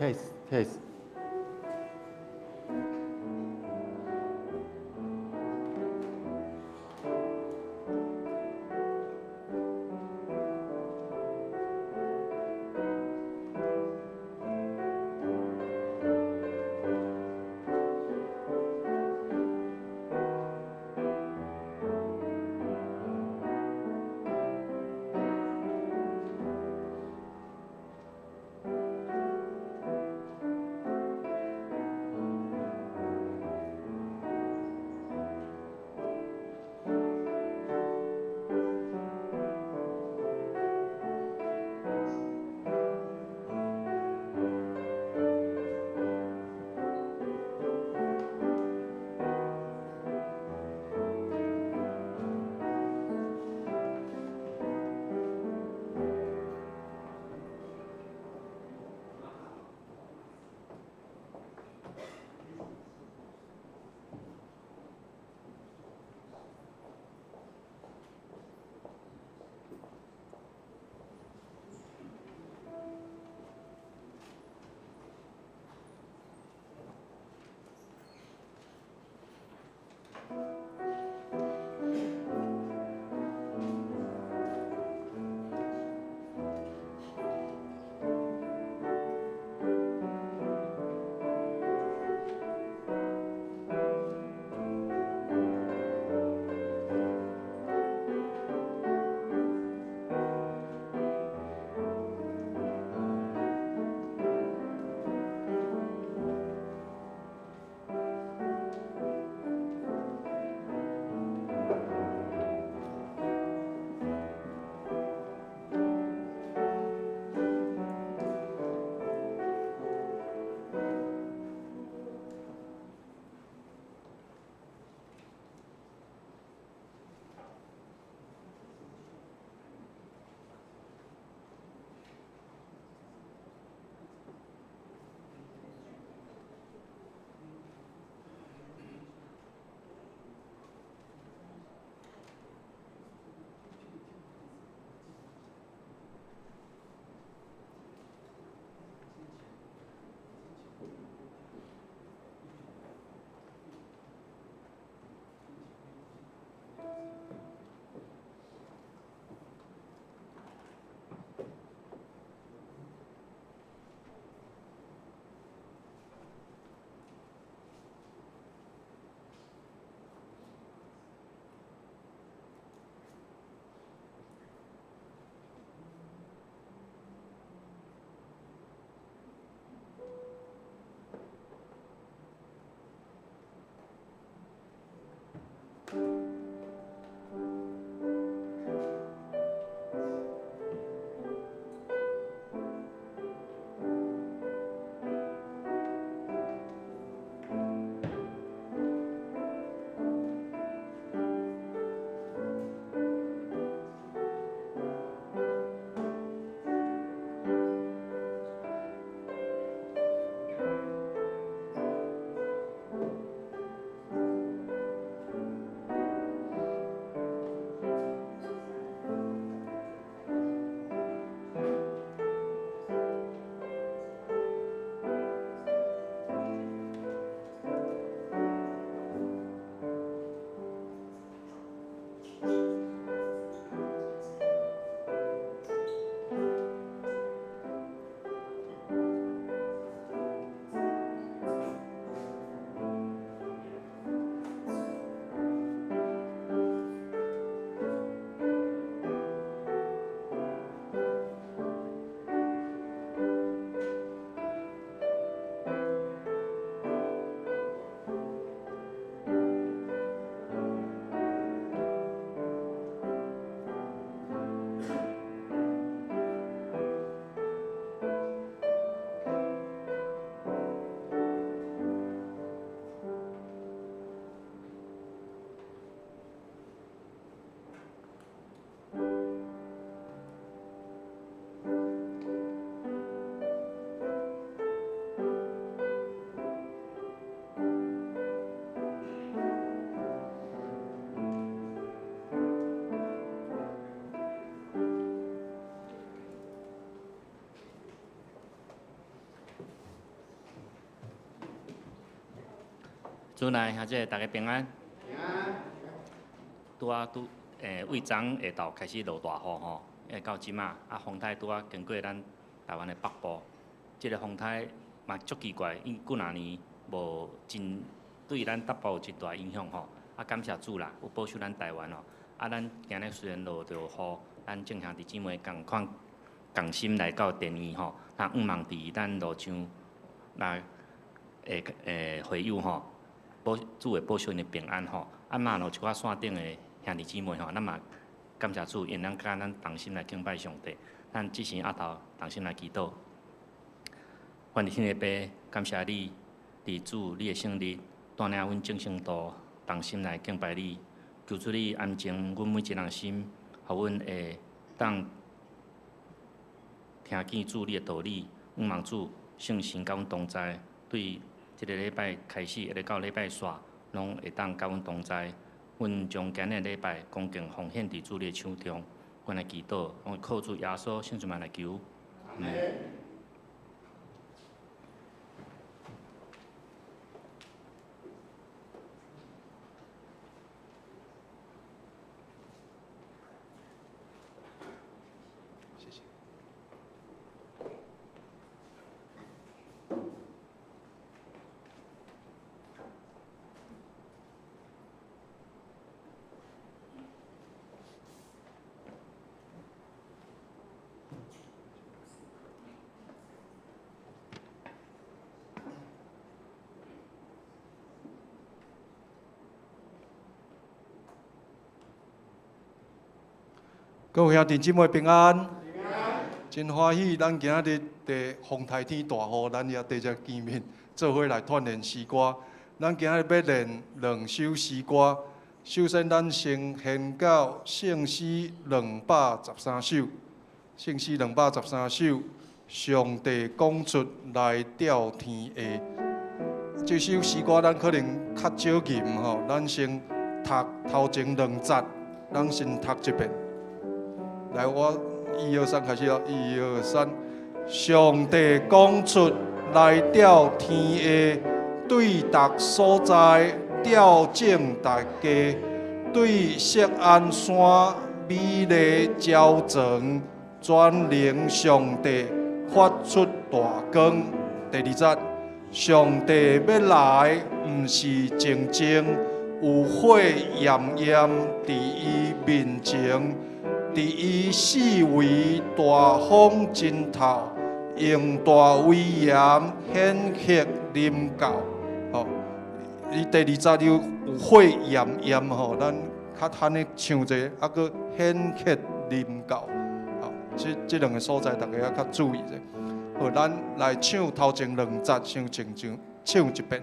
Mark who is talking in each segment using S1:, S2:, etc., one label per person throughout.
S1: Test test。主內兄姐，大家平安。
S2: 平安。
S1: 拄仔拄，為昨下晝開始落大雨吼，到這馬啊，風台拄仔經過咱台灣的北部，這个風台嘛足奇怪，因幾若年無真對咱北部有真大影響吼。啊，感謝主啦，有保守咱台灣哦。啊，咱今日雖然落著雨，咱眾兄弟姊妹仝款仝心來到殿院吼，啊，向望佇咱路上來會友吼，保主會保守𪜶的平安吼。啊，嘛有一寡線頂的兄弟姊妹吼，咱嘛感謝主，𪜶通佮咱同心來敬拜上帝。咱這時阿頭同心來祈禱。阮的天父爸，感謝你，佇主你的聖日，帶領阮眾聖徒同心來敬拜你。求主你安靜阮每一人心，予阮會當聽見主你的道理。向望主聖神佮阮同在，對這个禮拜開始，一直到禮拜煞，攏會當佮阮同在。阮將今日禮拜恭敬奉獻佇主你的手中，阮來祈禱，攏靠主耶穌聖名來求。阿們。
S3: 各位兄弟姊妹平安，真歡喜，咱今日佇風台天大雨，咱也佇遮見面，做伙來鍛鍊詩歌。咱今日要練兩首詩歌，首先咱先獻到聖詩213首，聖詩213首，上帝講出來吊天下。這首詩歌咱可能較少吟吼，咱先讀頭前兩節，咱先讀一遍。來，我一二三開始咯，一二三，上帝講出來吊天下，對逐所在吊正大家，對錫安山美麗澆灌，全能上帝發出大光。第二節，上帝欲來，毋是靜靜，有火炎炎佇伊面前。佇伊四圍大風真透，用大威嚴顯赫臨到。吼，伊第二節有火炎炎吼，咱較罕咧唱者，啊，閣顯赫臨到。吼，這兩个所在，大家要較注意者。好，咱來唱頭前兩節，先靜靜唱一遍。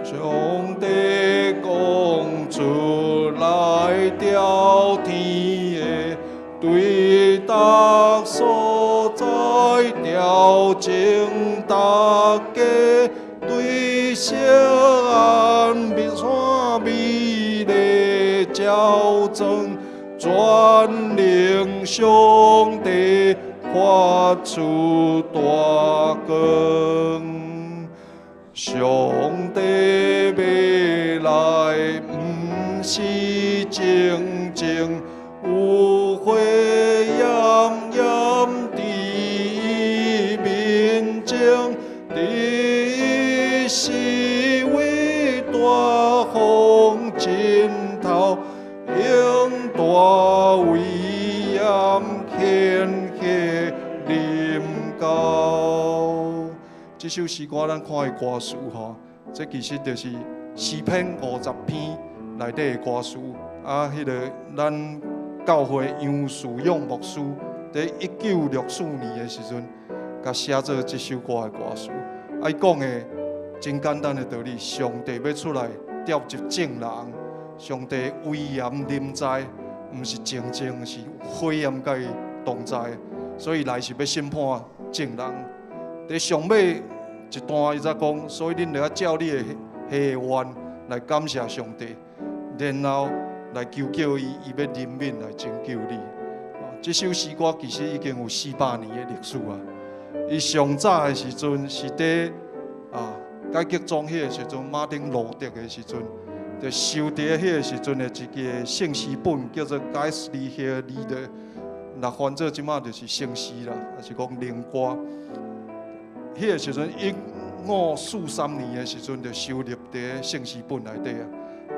S3: 上帝講出來吊天下，對逐所在調整大家，對錫安山美麗澆灌，全能上帝發出大光。上帝欲來，毋是靜靜，有火炎炎佇伊面前，佇伊四圍大風真透，用大威嚴顯赫臨到。這首詩歌咱看伊歌詞吼，這其實就是詩篇50篇內底的歌詞。啊，彼个咱教會楊樹勇牧師佇1964年的時陣，共寫做這首歌的歌詞。啊，伊講的真簡單的道理，上帝欲出來調集眾人，上帝威嚴臨在，毋是靜靜，是火焰佮伊同在，所以來是欲審判眾人。佇上尾一段，伊才講，所以恁著愛照你的願願來感謝上帝，然後來求叫伊，伊欲憐憫來拯救你。這首詩歌其實已經有400年的歷史啊。伊上早的時陣是佇改革宗彼個時陣，馬丁路德的時陣，就收佇彼個時陣的一個聖詩本，叫做《Geistliche Lieder》，若翻做這馬就是聖詩啦，抑是講靈歌。彼個時陣1543年的時陣，就收入佇聖詩本內底啊。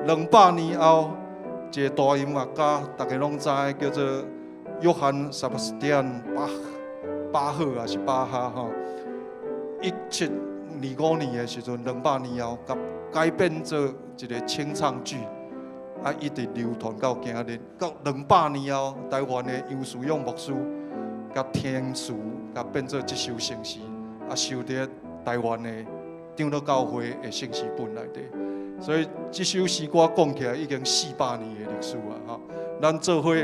S3: 200年後，一個大音樂家，大家攏知叫做約翰·塞巴斯蒂安·巴巴赫抑是巴哈吼。1725年的時陣，200年後，共改編做一個清唱劇，一直流傳到今日。到兩百年後，台灣的楊慈勇牧師，共填詞，共變做這首聖詩，收佇台灣的長老教會的聖詩本內底。所以這首詩歌講起來已經400年的歷史啊！吼，咱做伙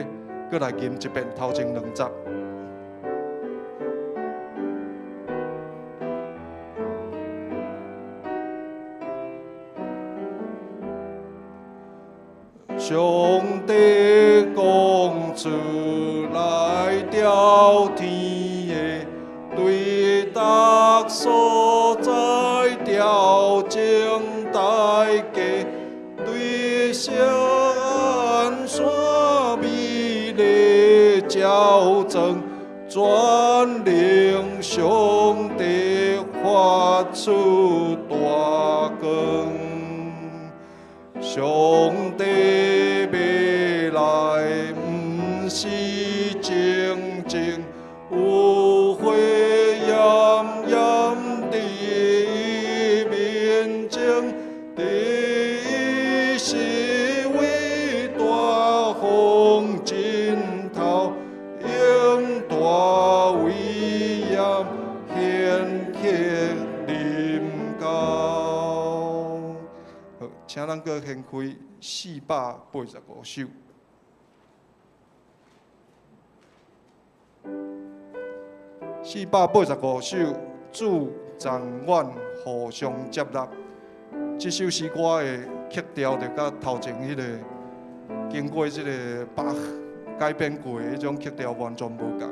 S3: 閣來吟一遍頭前兩節。上帝講出來調天的，對逐所在調整大家，對錫安山美麗矯正，全能上帝發出大光。上帝欲來，毋是靜靜，有火炎炎佇伊面前，第一是為大風枕頭，用大威嚴顯赫臨到。好，請咱閣掀開485首。485首，主讚阮互相接納。這首詩歌的曲調就佮頭前彼個經過這個巴改編過的彼種曲調完全無仝。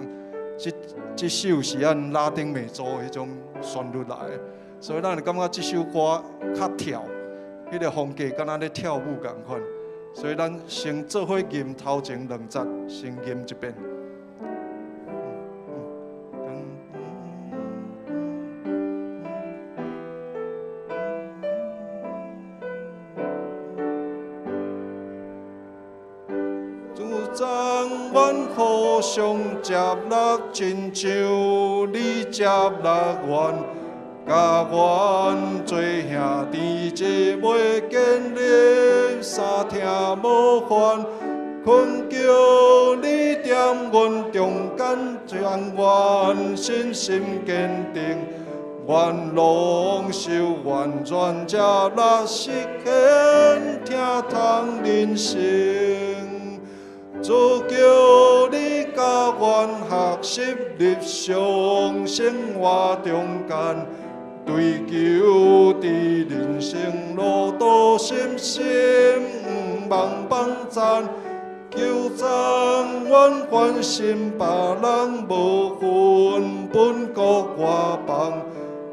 S3: 這首是按拉丁美洲的彼種旋律來的，所以咱會感覺這首歌較跳，彼個風格敢若咧跳舞仝款。所以咱先做伙吟頭前兩節，先吟一遍。主讚阮互相接納，親像你接納阮，共阮做兄弟姊妹建立相疼模範，懇求你踮阮中間，將阮信心堅定，願攏受完全接納，實現疼痛人生。主求你教阮學習日常生活中間，追求佇人生路途深深毋茫放讚，求讚阮關心別人，無分本國外邦，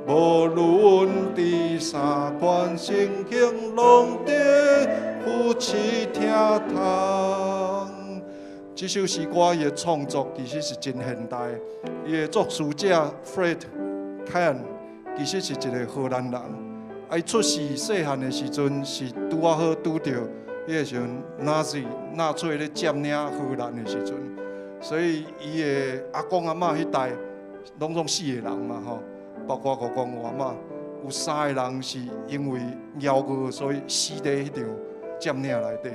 S3: 無論佇啥款情形，攏得扶持疼痛。這首詩歌伊的創作其實是真現代，伊的作詞者 Fred Kaan 其實是一個荷蘭人。伊出世細漢的時陣是拄仔好拄著彼個時陣，納粹納粹咧佔領荷蘭的時陣，所以伊的阿公阿嬤彼代攏總四個人嘛吼，包括外公外嬤，有三個人是因為枵餓，所以死佇彼場佔領內底。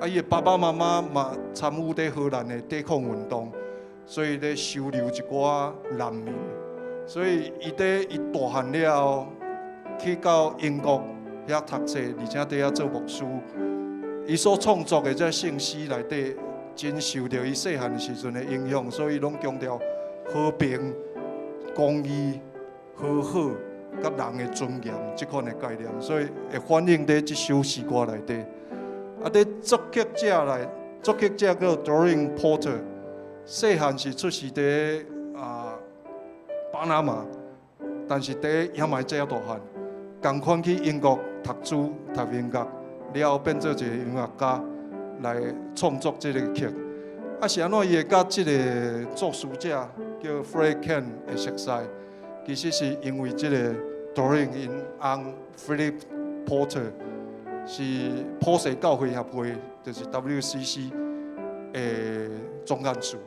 S3: 伊的爸爸媽媽嘛參與佇荷蘭的抵抗運動，所以咧收留一寡難民。所以伊佇伊大漢了後，去到英國遐讀冊，而且佇遐做牧師。伊所創作的這聖詩內底，真受著伊細漢時陣的影響，所以攏強調和平、公義、和好、佮人的尊嚴這款的概念，所以會反映佇這首詩歌內底。佇作曲者來，作曲者叫 Doreen Porter，細漢是出世佇巴拿馬，但是佇牙買加大漢，仝款去英國讀書讀音樂，了後變做一个音樂家來創作這个曲。啊，是按怎伊會佮這个作詞者叫 Fred Ken 會熟似？其實是因為這个 Doreen 𪜶翁 Philip Porter 是普世教會協會，就是 WCC 的總幹事。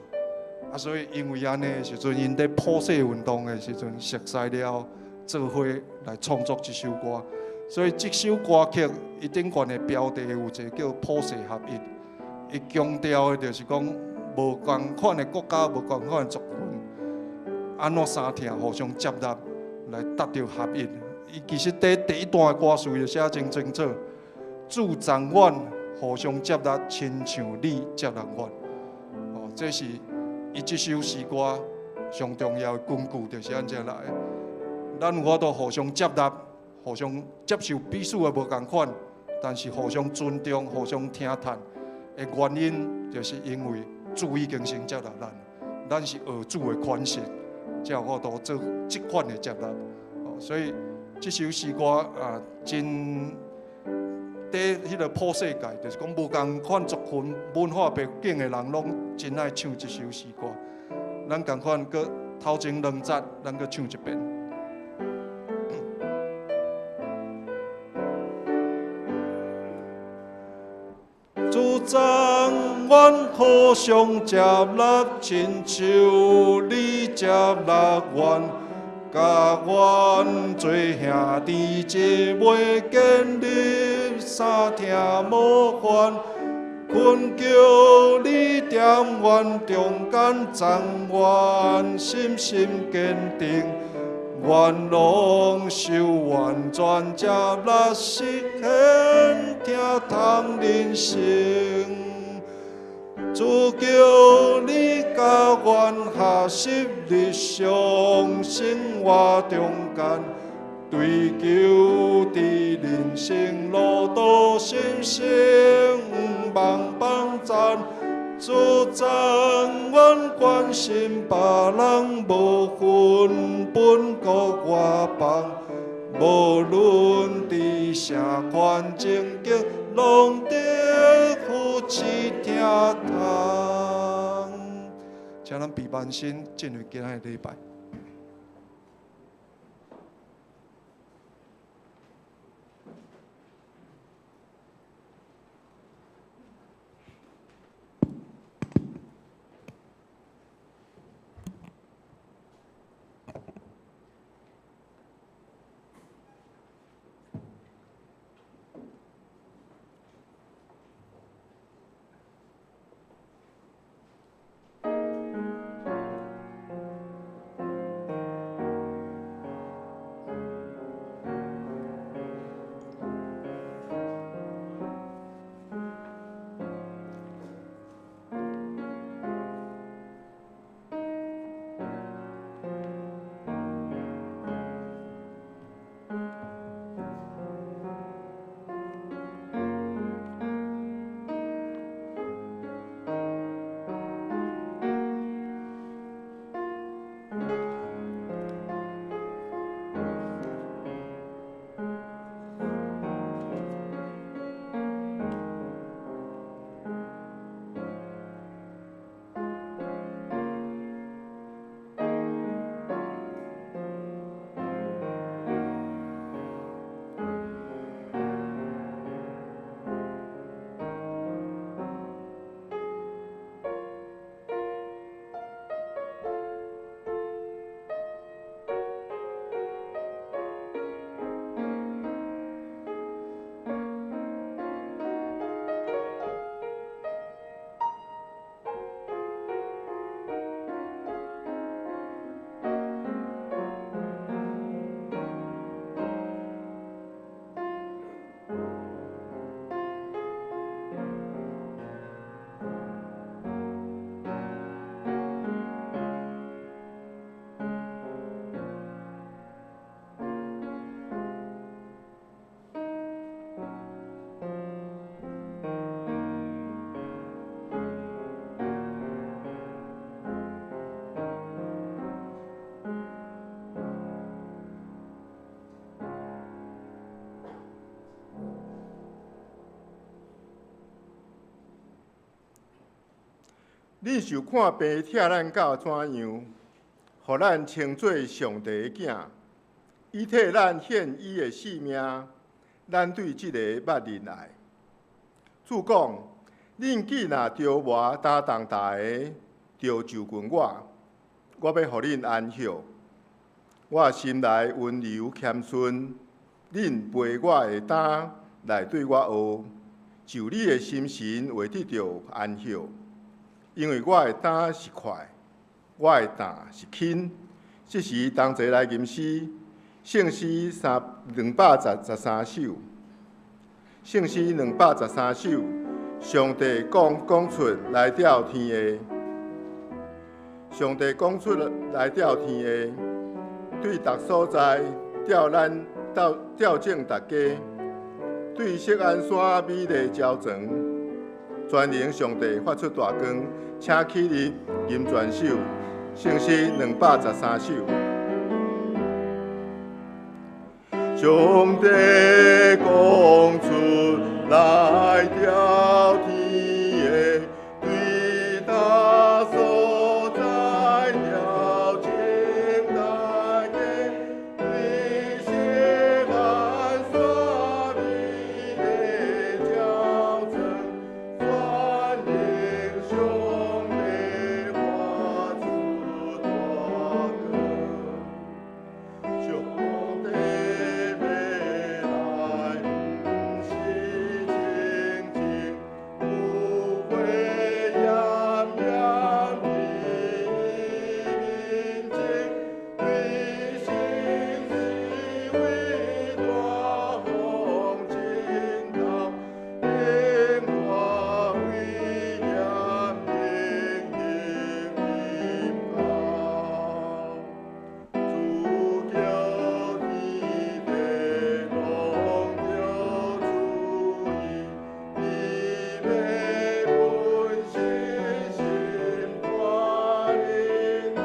S3: 啊，所以因為按呢時陣，𪜶佇普世運動的時陣熟似了，做伙來創作這首歌。所以這首歌曲伊頂懸的標題有一个叫普世合一，伊強調的就是講無仝款的國家、無仝款的族群，按怎相疼互相接納來達到合一。伊其實佇第一段的歌詞就寫真清楚，主讚阮互相接納，親像你接納阮。哦，這是伊這首詩歌上重要的根據，就是按這來。咱有法度互相接納，互相接受彼此的無仝款，但是互相尊重、互相疼惜的原因，就是因為主已經先接納咱，咱是學主的款式，才有法度做這款的接納。哦，所以這首詩歌啊，真佇彼个普世界，就是講無仝款族群、文化背景的人，攏真愛唱這首詩歌。咱仝款閣頭前兩節，咱閣唱一遍。主讚阮互相接納，親像你接納阮，佮阮做兄弟姊妹，建立相疼模範。懇求你踮阮中間，讚阮信心堅定，願攏受完全接納，實現疼痛人生。主求你佮阮學習日常生活中間，追求佇人生路途信心毋忘幫贊。主讚阮關心別人，無分本國外邦，無論佇啥款情景，攏得扶持疼痛。請咱閉目心進入今仔的禮拜。
S2: 恁受看病疼咱到怎樣，予咱稱做上帝的囝。伊替咱獻伊的性命，咱對這個捌仁愛。主講：恁既若著磨擔重擔的，著就近我，我欲予恁安歇。我心內溫柔謙遜，恁背我的擔來對我學，就你的心神會得著安歇。因為我的擔是快，我的擔是輕。這時同齊來吟詩，聖詩三兩百十三首，聖詩213首，上帝講講出來吊天的，上帝講出來吊天的，對逐所在吊咱吊吊正大家，對錫安山美麗澆床，全能上帝發出大光，請起立吟全首，聖詩213首。上帝講出來吊天的，對逐所在調整大家，對錫安山美麗澆床，全能上帝發出大光。上帝欲來，毋是清淨，有火炎炎佇伊面前，對聖四圍大風枕頭，頂大威嚴榮耀臨到。主叫天地攏著注意，伊欲分信心帶恁位，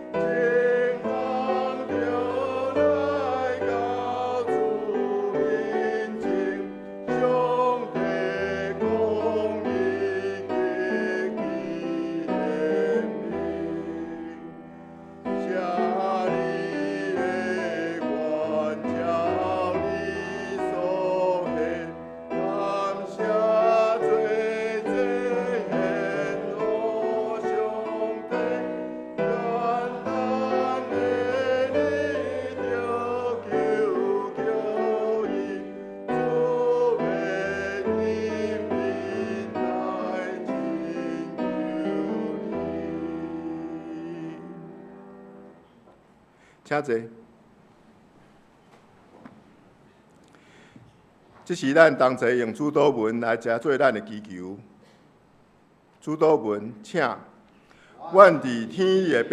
S2: 情況著來到主面前，上帝公義極其顯明。寫你的願，照你所獻，感謝做祭獻予上帝，願咱的你著求求伊，主欲人民來拯救你。請坐。這是咱同齊用主禱文來成做咱的祈求。主禱文，請。阮佇天的父，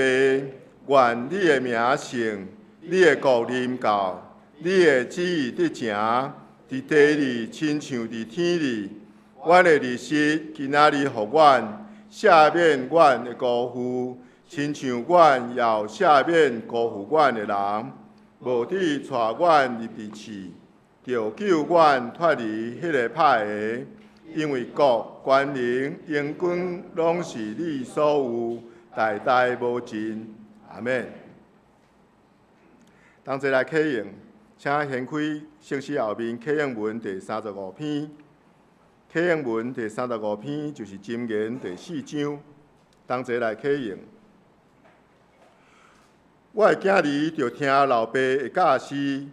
S2: 願你的名聖，你的國臨到，你的旨意得成，佇地裡親像佇天裡。阮的日食今仔日予阮，赦免阮的辜負，親像阮也有赦免辜負阮的人。無得帶阮入佇試，著救阮脫離彼个歹的。因為國、權能、榮光，攏是你所有，代代無盡。阿們。同齊來啟應，請掀開聖詩後面啟應文第35篇。啟應文第35篇就是箴言第四章。同齊來啟應。我的囝兒著聽老爸的教示，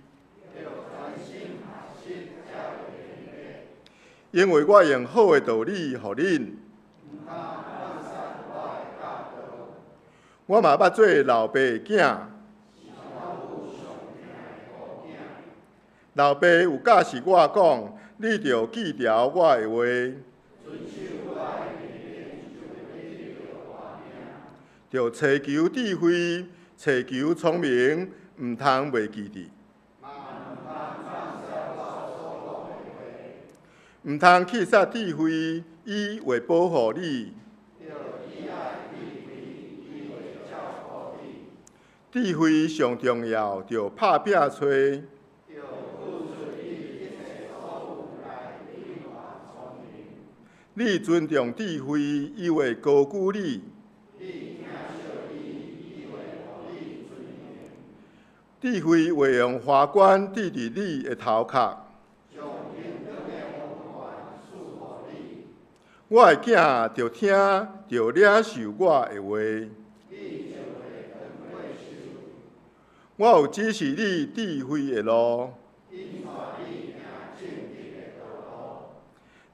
S2: 因為我用好的道理予恁。我嘛捌做老爸的囝，老爸有教示我講，你著記牢我的話。著尋求智慧，尋求聰明，毋通袂記得。毋通棄殺智慧，伊會保護你。智慧上重要，著拍拚揣。你尊重智慧，伊會高舉你。智慧會用華冠戴佇你的頭殼。我的囝著聽，著領受我的話。我有指示你智慧的路。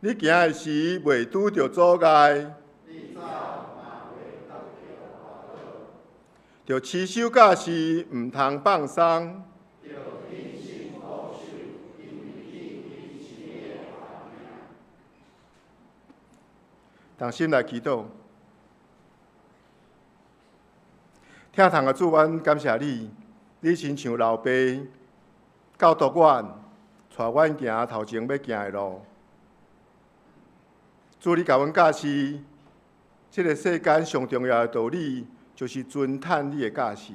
S2: 你行的時袂拄著阻礙。著持守教示，毋通放鬆。同心來祈禱，疼痛的主，阮感謝你，你親像老爸教導阮，帶阮行頭前欲行的路。主，你共阮教示，這个世間上重要的道理，就是尊嘆你的教示。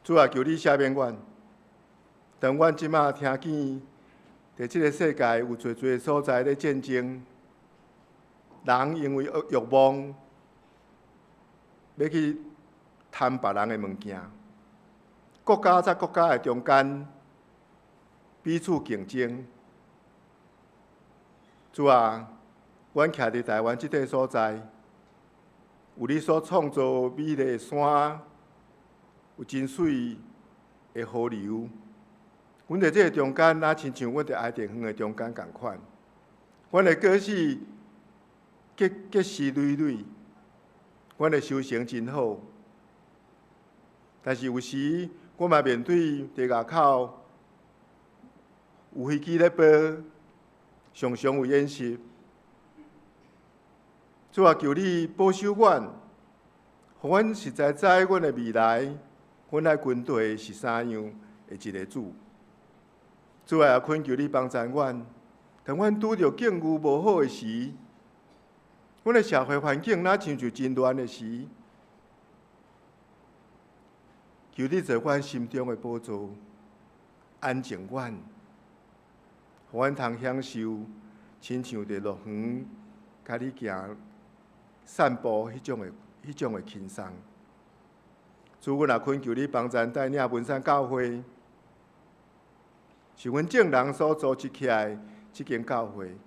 S2: 主啊，求你赦免阮，當阮這馬聽見，佇這个世界有濟濟所在咧戰爭，人因為欲望，欲去貪別人的物件，國家在國家的中間彼此競爭。主啊，阮徛佇台灣這塊所在，有你所創造美麗的山，有真媠的河流。阮佇這个中間，若親像阮佇伊甸園的中間仝款，阮的果子結實累累，阮的收成真好。但是有時，我嘛面對佇外口有飛機咧飛，常常有演習。主啊，求你保守阮，予阮實在知阮的未來，阮愛跟隨是啥樣的一个主。主啊，懇求你幫助阮，當阮拄著境遇無好的時，阮的社會環境若親像真亂的時，求你做阮心中的寶座，安靜阮，予阮通享受，親像佇樂園，共你行散步彼種的輕鬆。主，阮也懇求你幫助帶領文山教會，是阮眾人所組織起來這間教會，予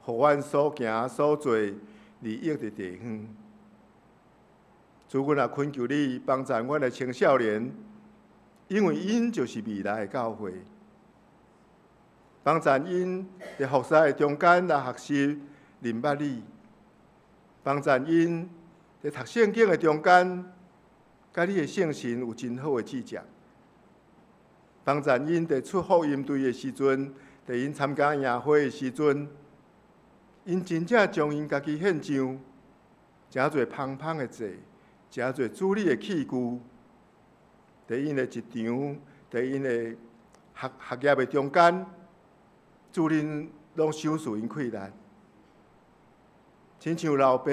S2: 阮所行所做利益佇地方。主，阮也懇求你幫助阮的青少年，因為𪜶就是未來的教會。幫助𪜶佇服侍的中間來學習認捌你，幫助𪜶佇讀聖經的中間，佮你的聖神有真好的連接。幫助𪜶佇出福音隊的時陣，佇𪜶參加營會的時陣，𪜶真正將𪜶家己獻上，誠濟芳芳的祭，誠濟主你的器具，佇𪜶的職場，佇𪜶的學業的中間，主恁攏賞賜𪜶氣力，親像老爸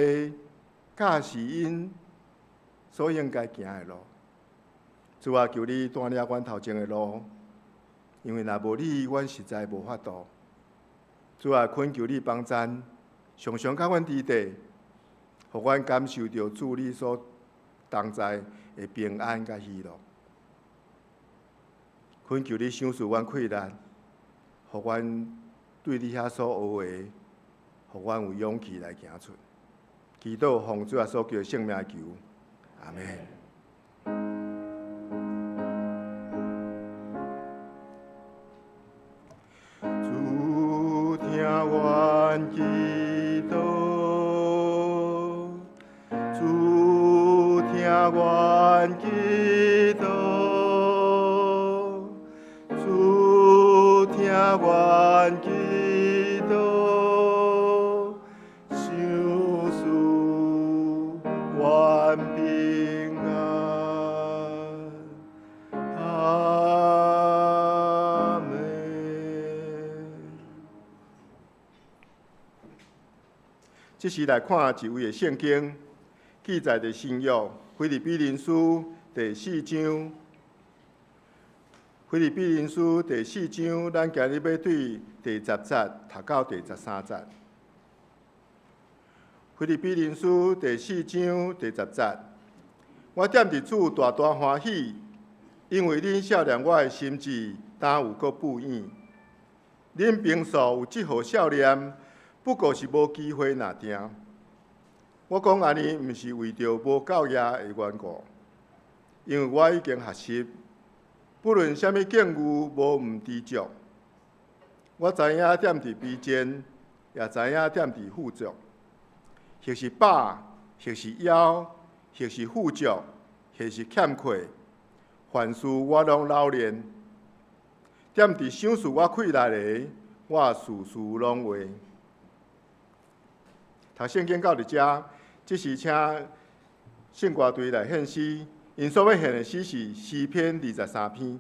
S2: 教示𪜶所應該行的路。主啊，求你帶領阮頭前的路，因為若無你，阮實在無法度。主啊，懇求你幫贊，常常佮阮佇底，予阮感受著主你所同在的平安佮喜樂。懇求你賞賜阮氣力，予阮對你遐所學的，予阮有勇氣來行出。祈禱奉主耶穌基督聖名求，阿們。主聽阮祈禱，主聽阮祈禱，主聽阮祈禱，賞賜阮平安。阿們。這時來看一位的聖經，記載佇新約腓立比人書第四章。腓立比人書第四章，咱今日欲對第十節讀到第十三節。腓立比人書第四章第十節，我踮佇主大大歡喜，因為恁數念我的心志，今有閣補院。恁平素有這號數念，不過是無機會爾定。我講按呢，毋是為著無夠額的緣故，因為我已經學習，不論啥物境遇，無毋知足。我知影踮佇卑賤，也知影踮佇富足，或是飽，或是枵，或是富足，或是欠缺，凡事我攏老練。踮佇賞賜我氣力的，我事事攏會。讀聖經到佇遮，這時請聖歌隊來獻詩，𪜶所欲獻的詩是詩篇23篇。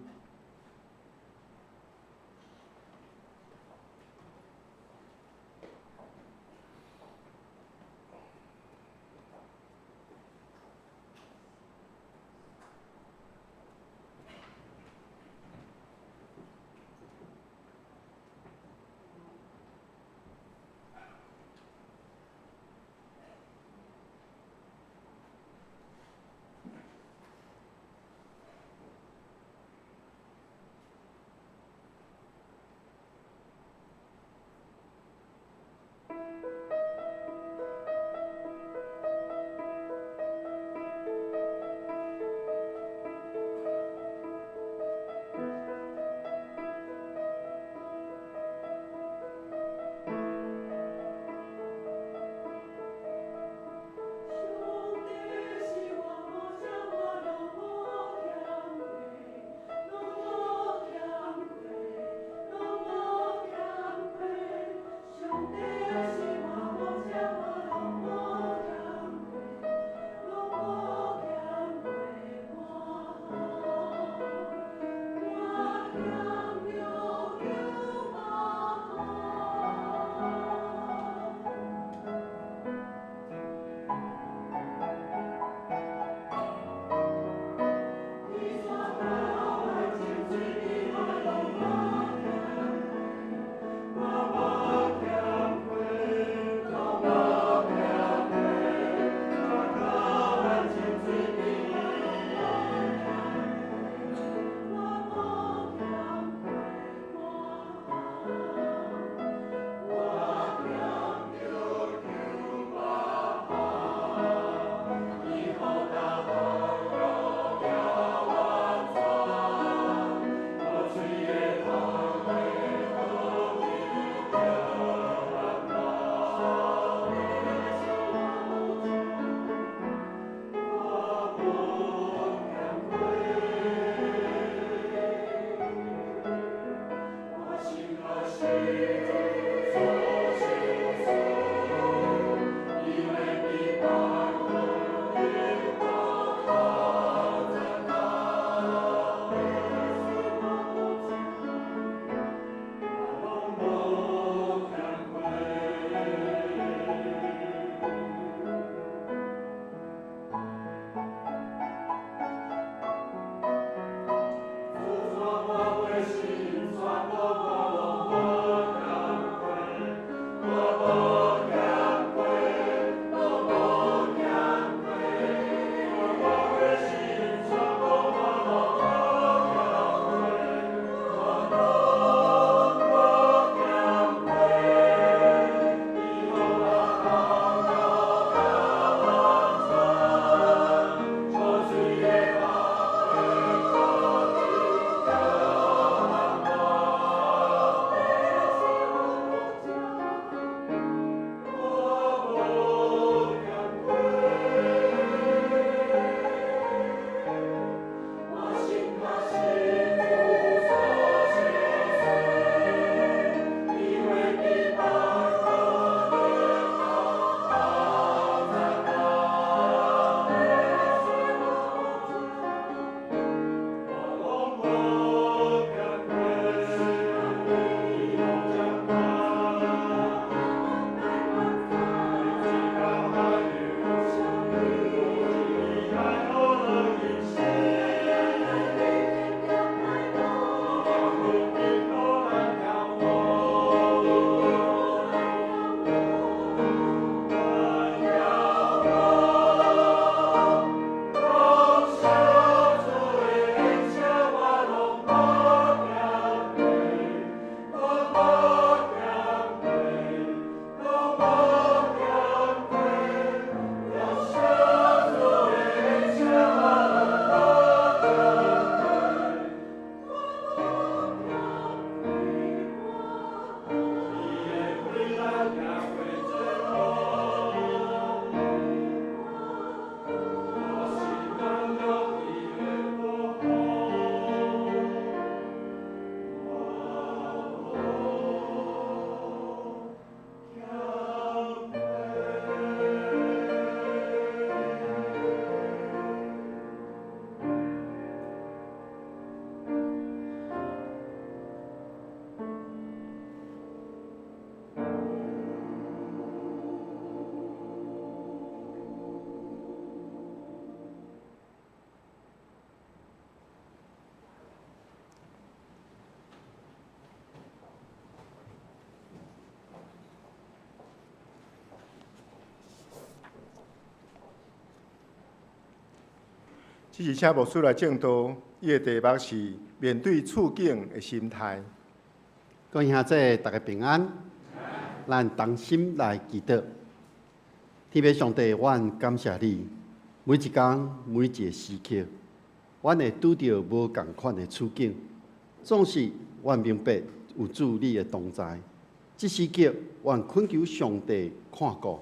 S2: 這是請牧師來證道，伊的題目是面對處境的心態。
S4: 各位兄弟，大家平安。咱同心來祈禱。天父上帝，阮感謝你，每一工每一个時刻，阮會拄著無仝款的處境，總是阮明白有主你的同在。這時刻，阮懇求上帝看顧，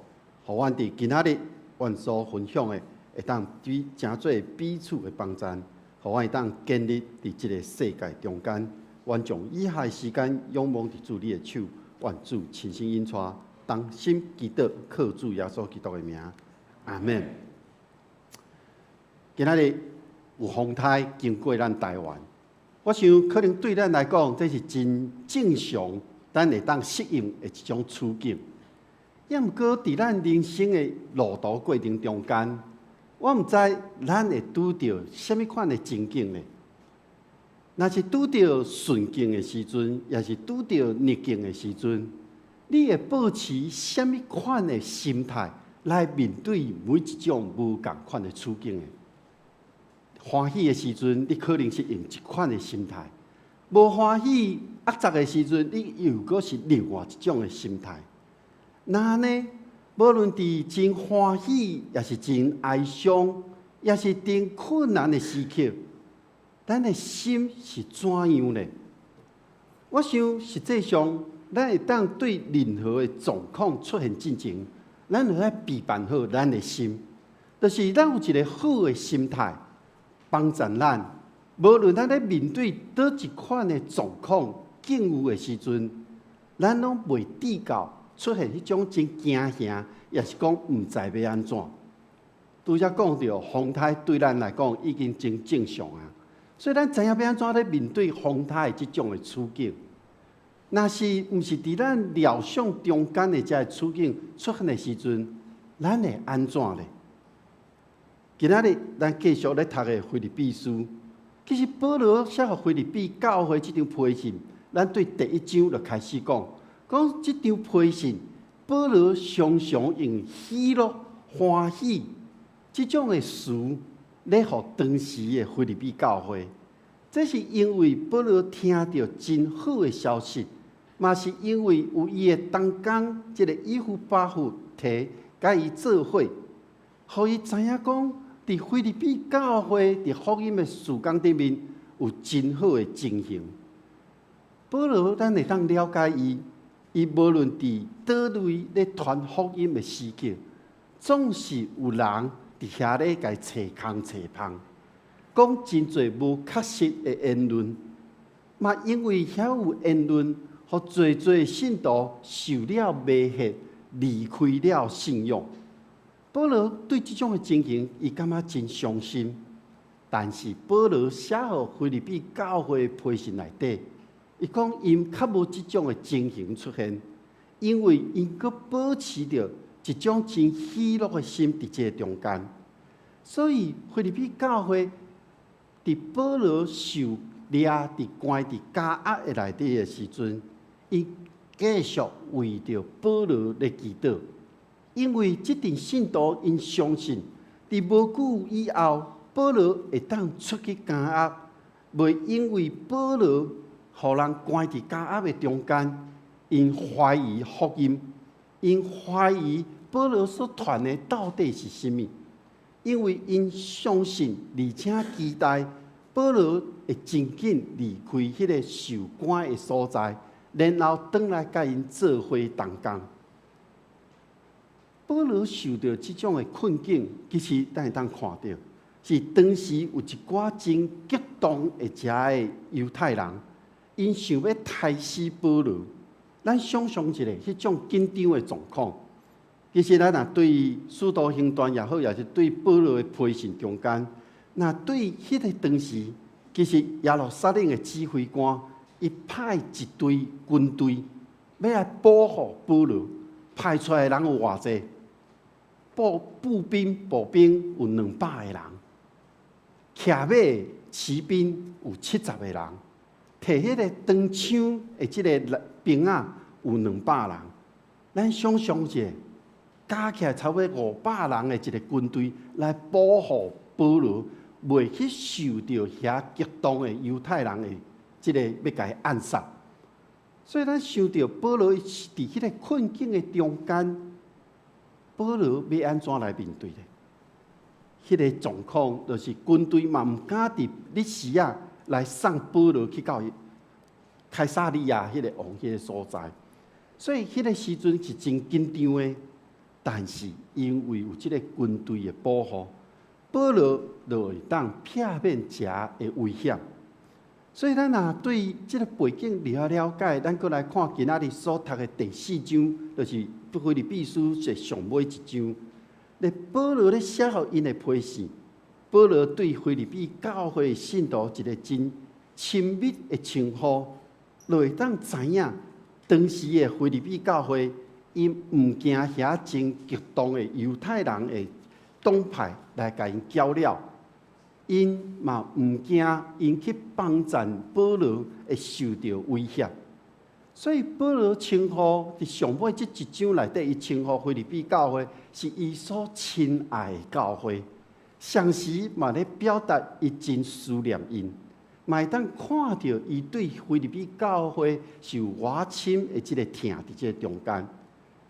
S4: 予阮佇今仔日，阮所分享的，會當對成做彼此的幫贊，予阮會當堅立佇這个世界中間。阮將以下的時間仰望佇主你的手，願主親身引帶，同心祈禱，靠主耶穌基督的名，阿門。今仔日有風颱經過咱台灣，我想可能對咱來講，這是真正常，咱會當適應的一種處境。也毋過，佇咱人生的路途過程中間，我毋知咱會拄著啥物款的情景呢？若是拄著順境的時陣，抑是拄著逆境的時陣，你會保持啥物款的心態來面對每一種無仝款的處境的？歡喜的時陣，你可能是用一款的心態；無歡喜、壓榨的時陣，你又閣是另外一種的心態。那呢，無論佇真歡喜，抑是真哀傷，抑是真困難的時刻，咱的心是怎樣呢？我想，實際上，咱會當對任何的狀況出現進前，咱就愛備辦好咱的心，就是咱有一个好的心態，幫助咱。無論咱咧面對佗一款的狀況境遇的時陣，咱攏袂至到出現彼種真驚嚇，抑是講毋知欲按怎。拄才講著風颱對咱來講已經真正常啊，所以咱知影欲按怎咧面對風颱的這種的處境。若是毋是佇咱料想中間的這个處境出現的時陣，咱會按怎咧？今仔日咱繼續咧讀的腓立比書，其實保羅寫予腓立比教會這張批信，咱對第一章就開始講，講這張批信，保羅常常用喜樂、歡喜這種的詞咧，予當時的腓立比教會。這是因為保羅聽著真好的消息，嘛是因為有伊的同工，這个以巴弗提共伊做伙，予伊知影講，佇腓立比教會佇福音的事工頂面有真好的情形。保羅，咱會當了解伊，伊無論佇佗位咧傳福音的時刻，總是有人佇遐咧共伊揣空揣芳，講真濟無確實的言論，嘛因為遐有言論，予濟濟信徒受了迷惑，離開了信仰。保羅對這種的情形，伊感覺真傷心。但是保羅寫予腓立比教會批信內底，伊講𪜶較無這種的情形出現，因為𪜶閣保持著一種真喜樂的心佇這个中間。所以腓立比教會佇保羅受掠佇關佇監獄的內底的時陣，伊繼續為著保羅咧祈禱，因為這陣信徒𪜶相信，佇無久以後，保羅會當出去監獄，袂因為保羅予人關佇監獄的中間，𪜶懷疑福音，𪜶懷疑保羅所傳的到底是啥物，因為𪜶相信，而且期待保羅會真緊離開彼个受關的所在，然後轉來共𪜶做伙同工。保羅受著這種的困境，其實咱會當看著，是當時有一寡真激動的遮的猶太人，𪜶想欲刣死保羅。咱想象一下，彼種緊張的狀況，其實咱若對使徒行傳也好，抑是對保羅的批信中間，若對彼个當時，其實耶路撒冷的指揮官，伊派一隊軍隊欲來保護保羅，派出來的人有偌濟？步兵有200個人，騎馬騎兵有70個人，提彼个長槍的這个兵仔有200人。咱想象一下，加起來差不多500人的一个軍隊來保護保羅，袂去受著遐激動的猶太人的這个欲共伊暗殺。所以咱想著保羅佇彼个困境的中間，保羅欲按怎來面對咧？彼个狀況就是軍隊嘛毋敢佇日時仔來送保羅去到凱撒利亞彼个王彼个所在，所以彼个時陣是真緊張的。但是因為有這个軍隊的保護，保羅就會當避免遮的危險。所以咱若對這个背景了了解，咱閣來看今仔日所讀的第四章，就是腓立比書的上尾一章。咧保羅咧寫予𪜶的批信，保羅對腓立比教會信徒一个真親密的稱呼，就會當知影當時的腓立比教會，𪜶毋驚遐真激動的猶太人的黨派來共𪜶攪擾，𪜶嘛毋驚𪜶去幫贊保羅會受著威脅。所以保羅稱呼佇上尾這一章內底，伊稱呼腓立比教會是伊所親愛的教會，同時嘛咧表達伊真思念𪜶，嘛會當看著伊對腓立比教會是有偌深的這个疼佇這个中間。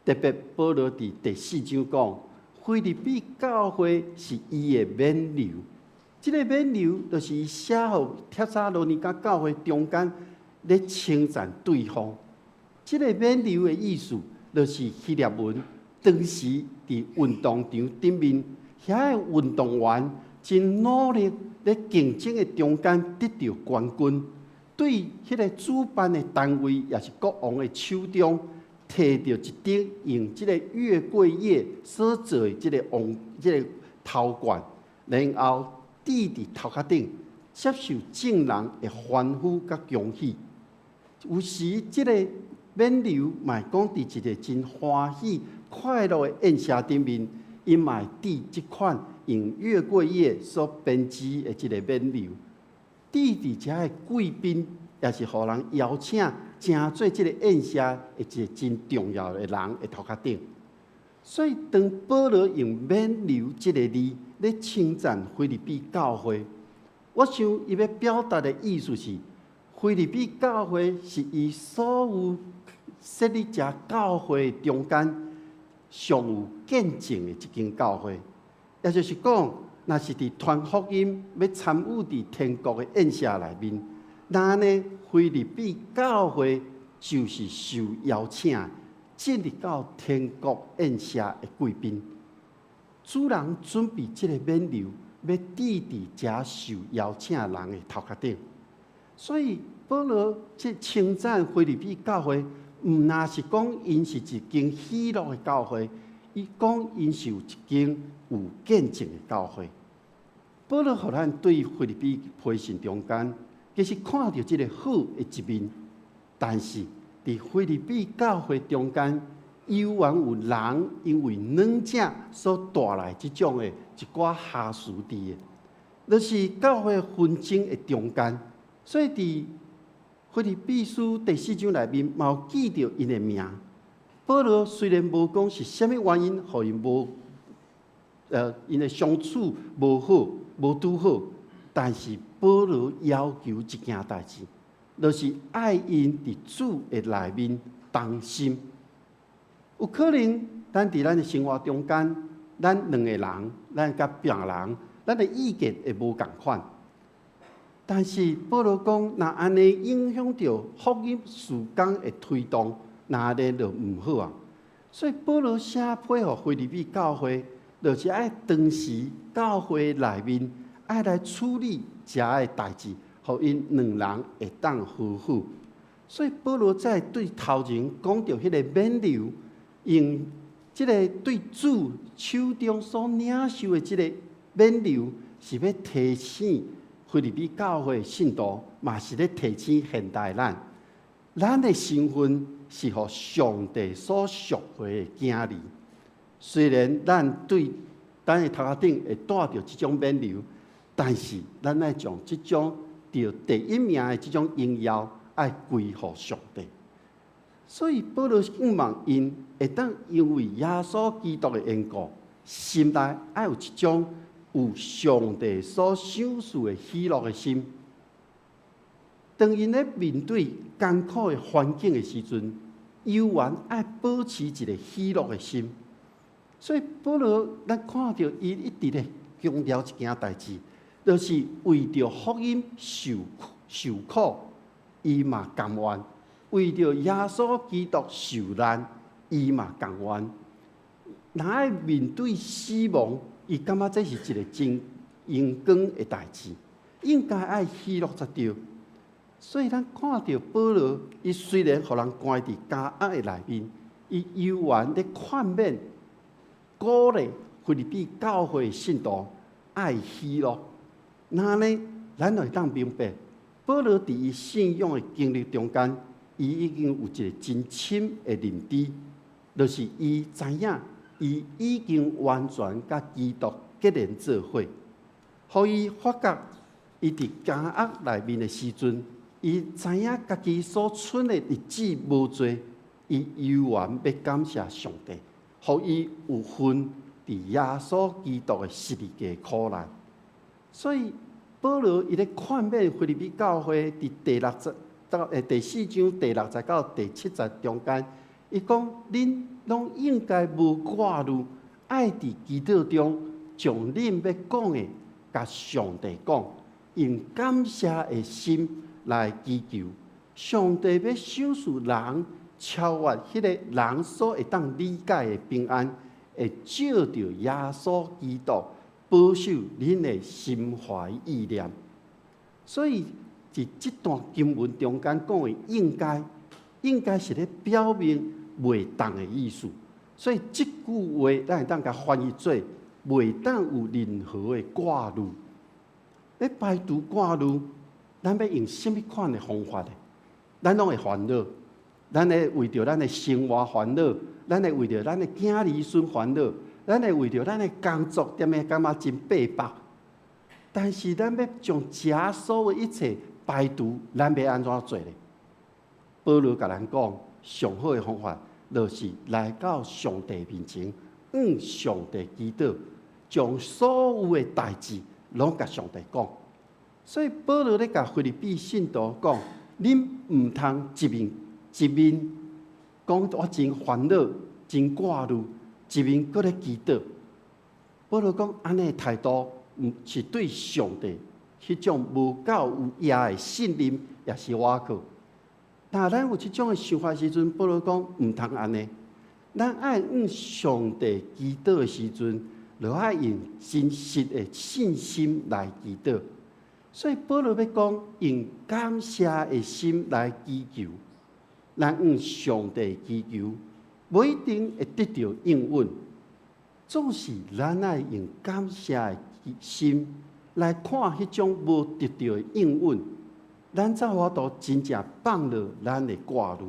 S4: 特別保羅佇第四章講，腓立比教會是伊的勉勵，這个勉勵就是伊寫予帖撒羅尼迦教會中間咧稱讚對方。這个勉勵的意思，就是希臘文當時佇運動場頂面，遐个運動員真努力咧競爭的中間得著冠軍，對彼个主辦的單位，也是國王的手中，提著一頂用這个月桂葉所做的這个王這个頭冠，然後戴佇頭殼頂，接受眾人的歡呼佮恭喜。有時這个勉勵嘛會講佇一个真歡喜、快樂的宴席頂面，𪜶嘛會戴這款用月桂葉所編織的這个勉勵，戴佇遮的貴賓，也是予人邀請，成做這个宴席的一个真重要的人的頭殼頂。所以，當保羅用勉勵這个字咧稱讚腓立比教會，我想伊欲表達的意思是，腓立比教會是伊所有設立遮教會中間上有見證的一間教會，也就是講，若是佇傳福音欲參與佇天國的宴席內面，那呢腓立比教會就是受邀請進入到天國宴席的貴賓。主人準備這个勉勵，欲戴佇遮受邀請人的頭殼頂。所以保羅這稱讚腓立比教會，毋但是講𪜶是一間喜樂的教會，伊講𪜶是有一間有見證的教會。保羅予咱對腓立比批信中間，其實看著這个好的一面，但是佇腓立比教會中間，猶原有人因為軟正所帶來這種的一寡瑕疵佇的，就是教會紛爭的中間。所以佇腓立比書第四章內面，嘛有記著𪜶的名。保羅雖然無講是啥物原因，予𪜶無，𪜶的相處無好，無拄好，但是保羅要求一件代誌，就是愛𪜶佇主的內面同心。有可能，咱佇咱的生活中間，咱兩個人，咱佮別人，咱的意見會無仝款。但是保羅講，若按呢影響著福音事工的推動，那按呢就毋好啊。所以保羅寫批予腓立比教會，就是愛當時教會內面愛來處理遮的代誌，予𪜶兩人會當和好。所以保羅才會對頭前講著彼个勉勵，用這个對主手中所領受的這个勉勵，是欲提醒腓立比教會信徒，嘛是咧提醒現代咱，咱的身份是予上帝所贖回的囝兒。雖然咱對咱的頭殼頂會帶著這種勉勵，但是咱愛將這種著第一名的這種榮耀，愛歸予上帝。所以保羅向望𪜶會當因為耶穌基督的緣故，心內愛有一種有有上帝所賞賜的喜樂的心。當𪜶咧面對艱苦的環境的時陣，猶原愛保持一个喜樂的心。所以保羅，咱看著伊一直咧強調一件代誌，就是為著福音受苦，伊嘛甘願；為著耶穌基督受難，伊嘛甘願。若愛面對死亡，伊感覺這是一个真榮光的代誌，應該愛喜樂才對。所以咱看著保羅，伊雖然予人關佇監獄的內面，伊猶原咧勸勉、鼓勵腓立比教會的信徒愛喜樂。那呢，咱就會當明白，保羅佇伊信仰的經歷中間，伊已經有一个真深的認知，就是伊知影，伊已經完全佮基督結連做伙，予伊發覺，伊佇監獄內面的時陣，伊知影家己所賰的日子無濟，伊猶原欲感謝上帝，予伊有份佇耶穌基督的十字架苦難。所以保羅伊咧勸勉腓立比教會，佇第六節到第四章第六節到第七節中間，伊講：恁攏應該無掛慮，愛佇祈禱中將恁欲講的，共上帝講，用感謝的心來祈求。上帝欲賞賜人超越彼个人所會當理解的平安，會照著耶穌基督保守恁的心懷意念。所以，佇這段經文中間講的應該，應該是咧表明袂當的意思。所以，這句話咱會當共翻譯做袂當有任何的掛慮。欲排除掛慮，咱欲用啥物款的方法呢？咱攏會煩惱，咱會為著咱的生活煩惱，咱會為著咱的囝兒孫煩惱，咱會為著咱的工作踮咧感覺真逼迫。但是咱欲將這所有一切排除，咱欲按怎做呢？保羅共咱講，上好的方法就是來到上帝面前，向上帝祈禱，將所有的代誌攏共上帝講。所以保羅咧共腓立比信徒講：恁毋通一面一面講我真煩惱、真掛慮，一面閣咧祈禱。保羅講按呢態度，毋是對上帝彼種無夠有益的信任，抑是倚靠。若咱有這種的想法時陣，保羅講毋通按呢。咱愛向上帝祈禱的時陣，就愛用真實的信心來祈禱。所以保羅欲講，用感謝的心來祈求，咱向上帝祈求，無一定會得著應允。總是咱愛用感謝的心來看彼種無得著的應允，咱才有法度真正放落咱的掛慮。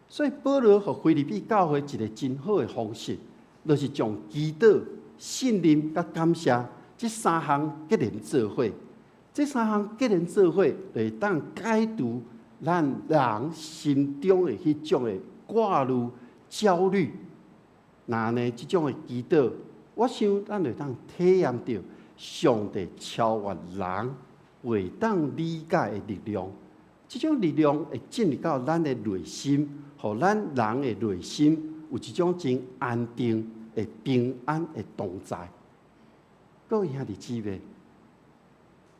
S4: 所以保羅予腓立比教會一个真好的方式，就是將祈禱、信任佮感謝這三項結連做伙。這三項結連做伙，就會當解除咱人心中的彼種的掛慮、焦慮。若呢，這種的祈禱，我想咱就會當體驗著上帝超越人袂當理解的力量。這種力量會進入到咱的內心，予咱人的內心有一種真安定的平安的同在。各位兄弟姊妹，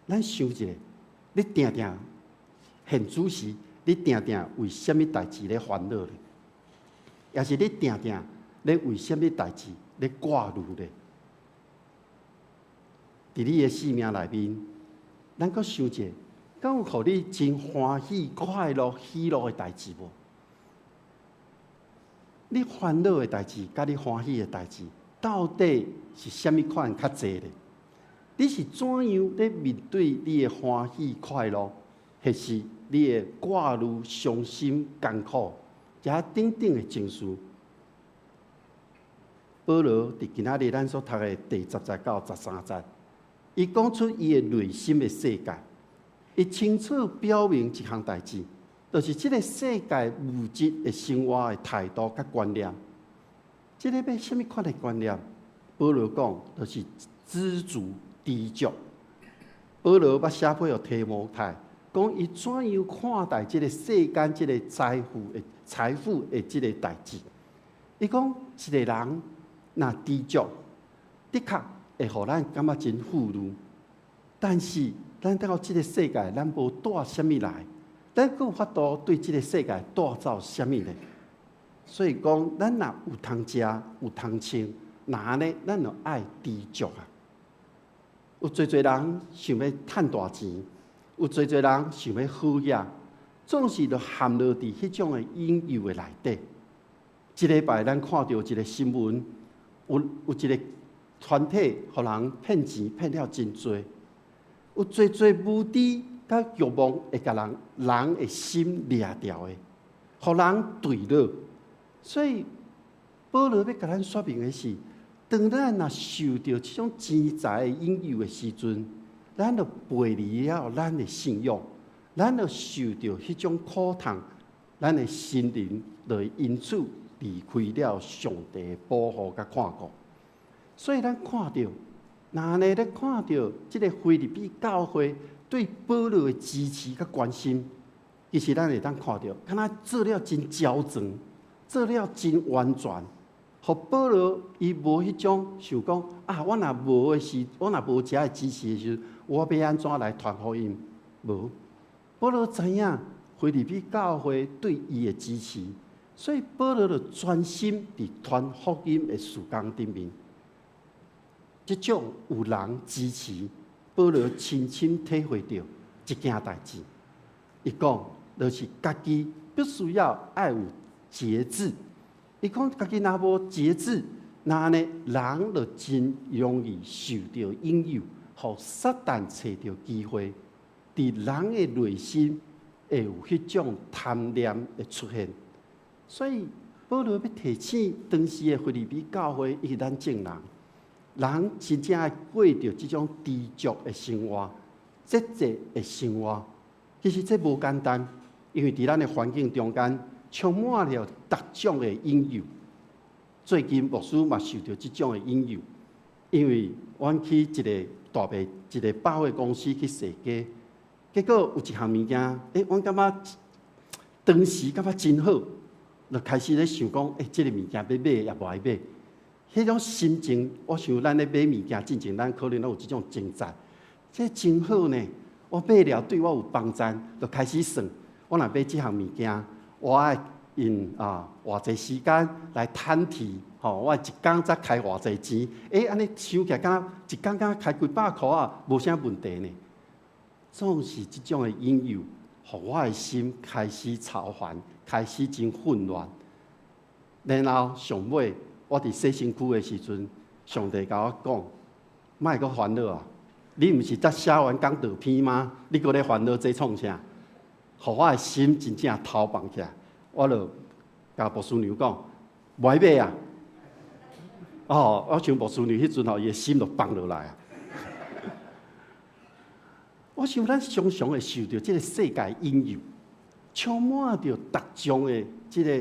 S4: 咱想一下，你定定現此時，你定定為啥物代誌咧煩惱咧？抑是你定定咧為啥物代誌咧掛慮咧？佇你的生命內面，咱閣想一下，敢有予你真歡喜、快樂、喜樂的代誌無？你煩惱的代誌，佮你歡喜的代誌，到底是啥物款較濟咧？你是怎樣咧面對你的歡喜快樂，抑是你的掛慮、傷心、艱苦，這等等的情緒？保羅佇今仔日咱所讀的第10節到13節，伊講出伊的內心的世界，伊清楚表明一項代誌，就是這个世界物質的生活的態度佮觀念。這个欲啥物款的觀念？保羅講，就是知足。知足。保羅捌寫批予提摩太，講伊怎樣看待這个世間這个財富的這个代誌。伊講一個人若知足，的確會予咱感覺真富裕，但是咱到這个世界，咱無帶啥物來，咱閣有法度對這个世界帶走啥物呢？所以講，咱若有通食，有通穿，若按呢，咱就愛知足啊！有濟濟人想欲趁大錢，有濟濟人想欲好額，總是就陷落佇彼種的引誘的內底。這禮拜咱看著一个新聞，有一个團體予人騙錢騙了真濟，有濟濟無知佮欲望會共人的心掠著的，予人墜落。所以保羅欲共咱說明的是，當咱若受著這種錢財的引誘的時陣，咱就背離了咱的信仰，咱就受著彼種苦痛，咱的心靈就會因此離開了上帝的保護佮看顧。所以咱看著，若按呢咧看著這个腓立比教會對保羅的支持佮關心，其實咱會當看著，敢若做了真周全，做了真完全。予保羅伊無彼種想講啊，我若無的時，我若無遮的支持的時陣，我欲按怎來傳福音？無，保羅知影腓立比教會對伊的支持，所以保羅就專心佇傳福音的事工頂面。這種有人支持，保羅深深體會著一件代誌。伊講，就是家己必須要愛有節制。伊講家己若無節制，若按呢人就真容易受著引誘，予撒旦揣著機會，佇人的內心會有彼種貪念會出現。所以保羅欲提醒當時的腓立比教會以及咱眾人，人真正愛過著這種知足的生活、節制的生活。其實這無簡單，因為佇咱的環境中間，充滿了各種的引誘。最近牧師嘛受著這種的引誘，因為阮去一个大賣一个百貨公司去踅街，結果有一項物件，阮感覺當時感覺真好，就開始咧想講，這个物件欲買抑無愛買。彼種心情，我想咱咧買物件進前，咱可能攏有這種掙扎。這真好呢，我買了對我有幫助，就開始算，我若買這項物件，我愛用啊偌濟時間來趁錢，吼，我一工才開偌濟錢，按呢想起來，敢若一工敢若開幾百箍仔，無啥問題呢。總是這種的引誘，予我的心開始操煩，開始真混亂。然後上尾，我佇洗身軀的時陣，上帝共我講：莫閣煩惱啊！你毋是才寫完講道篇嗎？你閣咧煩惱這創啥？予我的心真正頭放起來，我就共牧師娘講：無愛買啊！哦，我想牧師娘彼陣吼，伊的心就放落來啊！我想咱常常會受著這个世界引誘，充滿著各種的這个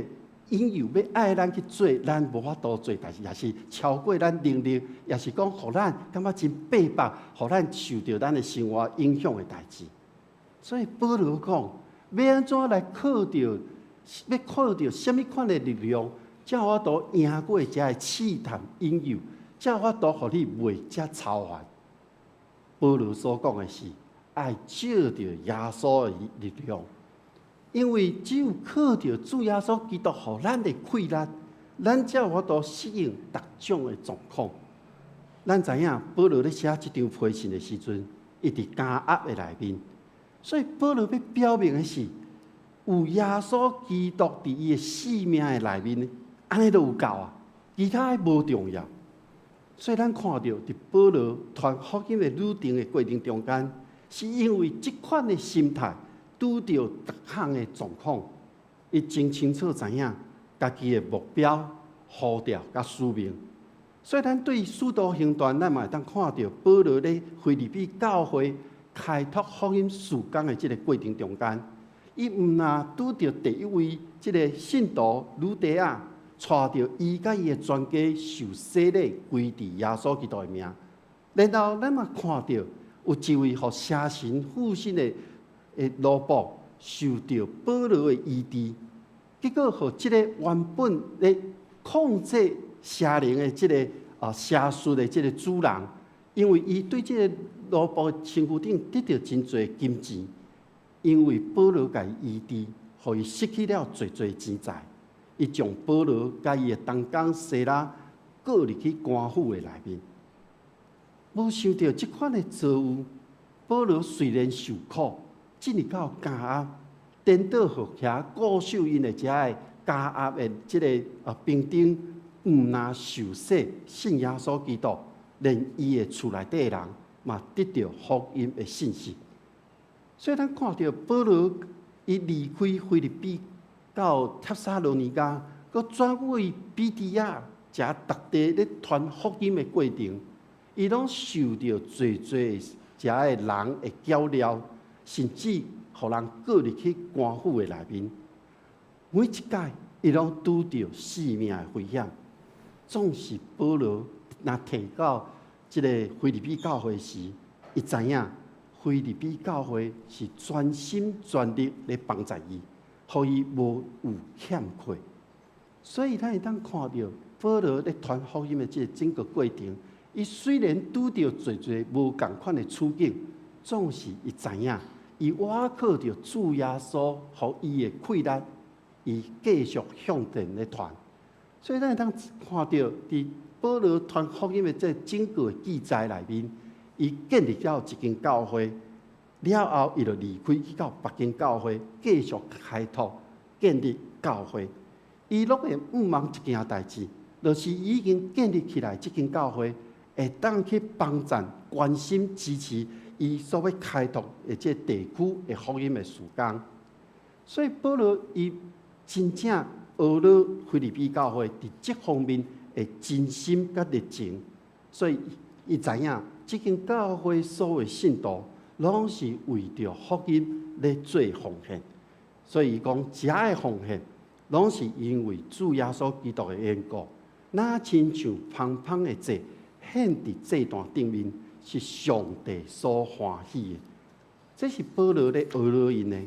S4: 引誘，欲愛咱去做咱無法度做代誌，也是超過咱能力，也是講予咱感覺真逼迫，予咱受著咱的生活影響的代誌。所以保羅講，欲按怎來靠著，欲靠著啥物款的力量，才有法度贏過這个試探引誘，才有法度予你袂遮操煩。保羅所講的是，愛藉著耶穌的力量，因為只有靠著主耶穌基督予咱的氣力，咱才有法度適應各種的狀況。咱知影保羅咧寫這張批信的時陣，伊佇監獄的內面，所以保羅欲表明的是，有耶穌基督佇伊的性命的內面，按呢就有夠啊，其他的無重要。所以咱看著佇保羅傳福音的旅程的過程中間，是因為這款的心態拄著各項的狀況，伊真清楚知影家己的目標、呼召佮使命。所以咱對使徒行傳，咱嘛會當看著保羅咧腓立比教會開拓福音事工的這个過程中間，伊毋若拄著第一位這个信徒呂底亞，帶著伊佮伊的全家受洗禮，歸佇耶穌基督的名。然後咱嘛看到有一位予邪神附身的奴僕受著保羅的醫治，結果予這個原本咧控制邪靈的這个邪術的這个主人，因為伊對這个奴僕身軀頂得著真濟金錢，因為保羅共伊醫治，予伊失去了濟濟錢財，伊將保羅佮伊的同工西拉告入去官府的內面。無想著這款的遭遇，保羅雖然受苦，進入到監獄，顛倒予遐固守𪜶的遮个監獄的這个兵丁，毋但受洗信耶穌基督，連伊的厝內底人嘛得著福音的信息。所以咱看著保羅伊離開腓立比到帖撒羅尼迦，閣轉往庇提亞，遮逐地咧傳福音的過程，伊攏受著濟濟遮个人的攪擾，甚至予人告入去官府的內面。每一擺，伊攏拄著性命的危險。總是保羅若提到這个腓立比教會時，伊知影腓立比教會是全心全力咧幫助伊，予伊無有欠缺。所以咱會當看著保羅咧傳福音的這个整個過程，伊雖然拄著濟濟無仝款的處境，總是伊知影，伊倚靠著主耶穌予伊的氣力，伊繼續向前咧傳。所以咱會當看著佇保羅傳福音的這整個記載內面，伊建立了一間教會，了後伊就離開去到別間教會，繼續開拓建立教會。伊攏會向望一件代誌，就是伊已經建立起來這間教會，會當去幫贊、關心、支持伊所欲開拓的這地區的福音的事工。所以保羅伊真正學了腓立比教會佇這方面的真心佮熱情，所以伊知影這間教會所有信徒攏是為著福音咧做奉獻，所以伊講遮的奉獻攏是因為主耶穌基督的緣故，若親像芳芳的祭獻佇祭壇頂面，是上帝所歡喜的。這是保羅咧學落𪜶的。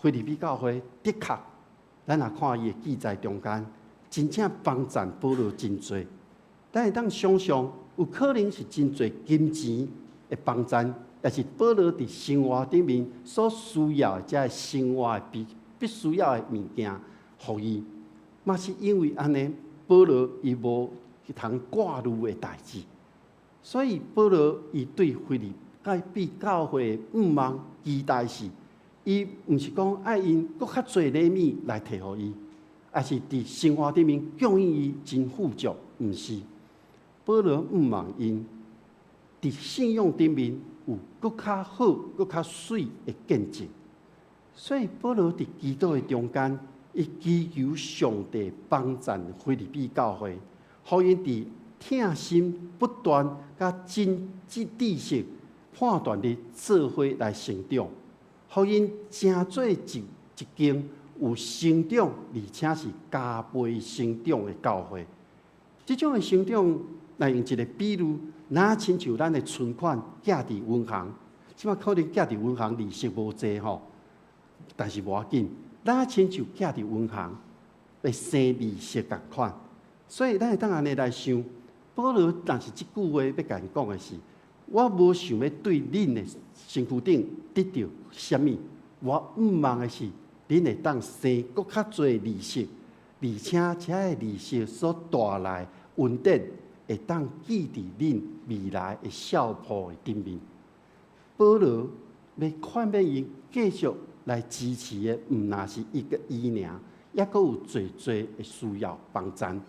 S4: 腓立比教會的確，咱若看伊的記載中間，真正幫贊保羅真濟。咱會當想像，有可能是真濟金錢的幫贊，抑是保羅佇生活頂面所需要的這个生活的必須要的物件，予伊。嘛是因為按呢，保羅伊無通掛慮的代誌，所以保羅伊對腓立比教會的向望期待是，伊毋是講愛𪜶閣較濟禮物來提予伊，抑是佇生活頂面供應伊真富足，毋是。保羅向望𪜶佇信仰頂面有閣較好、閣較媠的見證。所以保羅佇祈禱的中間，伊祈求上帝幫贊腓立比教會，予𪜶佇疼心不斷佮真知識判斷力做伙來成長，予𪜶成做一間有成長，而且是加倍成長的教會。這種的成長，來用一个比喻，若親像咱的存款寄佇銀行，這擺可能寄佇銀行利息無濟吼，但是無要緊，若親像寄佇銀行會生利息仝款，所以咱會當按呢來想，保羅但是這句話欲共𪜶講的是，我無想欲對恁的身軀頂得著啥物，我向望的是恁會當生閣較濟利息，而且這个利息所帶來恩典，會當記佇恁未來的孝譜的頂面。保羅欲勸勉𪜶繼續來支持的，毋但是伊個伊爾，抑閣有濟濟的需要幫贊。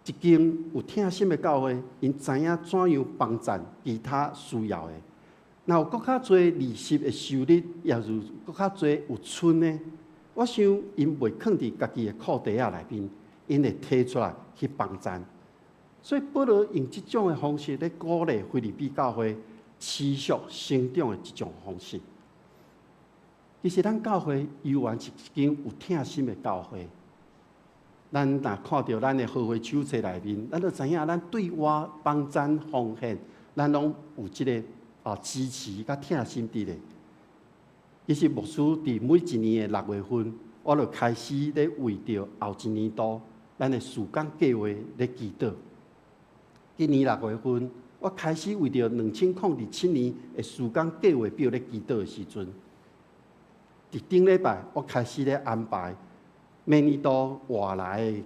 S4: 一間有疼心的教會，𪜶知影怎樣幫贊其他需要的。若有閣較濟利息的收入，抑是閣較濟有剩的，我想𪜶袂囥佇家己的褲袋仔內面，𪜶會提出來去幫贊。所以保羅用這種的方式咧鼓勵腓立比教會持續成長的這種方式。其實咱教會猶原是一間有疼心的教會。咱若看著咱的和會手冊內面，咱就知影咱對外幫贊奉獻，咱攏有這个支持佮疼心佇咧。其實牧師佇每一年的6月份，我就開始咧為著後一年度咱的事工計劃咧祈禱。今年6月份，我開始為著2027年的事工計劃表咧祈禱的時陣，佇頂禮拜我開始咧安排明年度外來的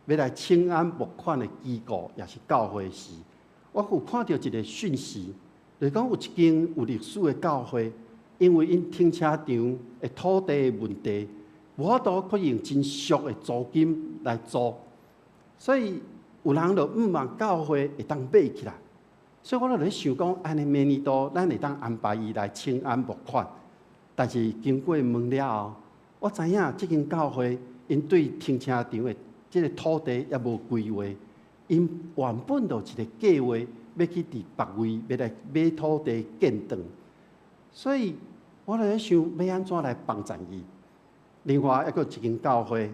S4: 欲來請安募款的機構，抑是教會時，我有看著一个訊息，就是講有一間有歷史的教會，因為𪜶停車場的土地的問題，無法度去用真俗的租金來租，所以有人就向望教會會當買起來，所以我就咧想講，按呢明年度咱會當安排伊來請安募款，但是經過問了後，我知影這間教會𪜶對停車場的這个土地猶無規劃，𪜶原本就有一个計劃，欲去佇別位欲來買土地建堂，所以我就咧想欲按怎來幫贊伊。另外，猶閣有一間教會，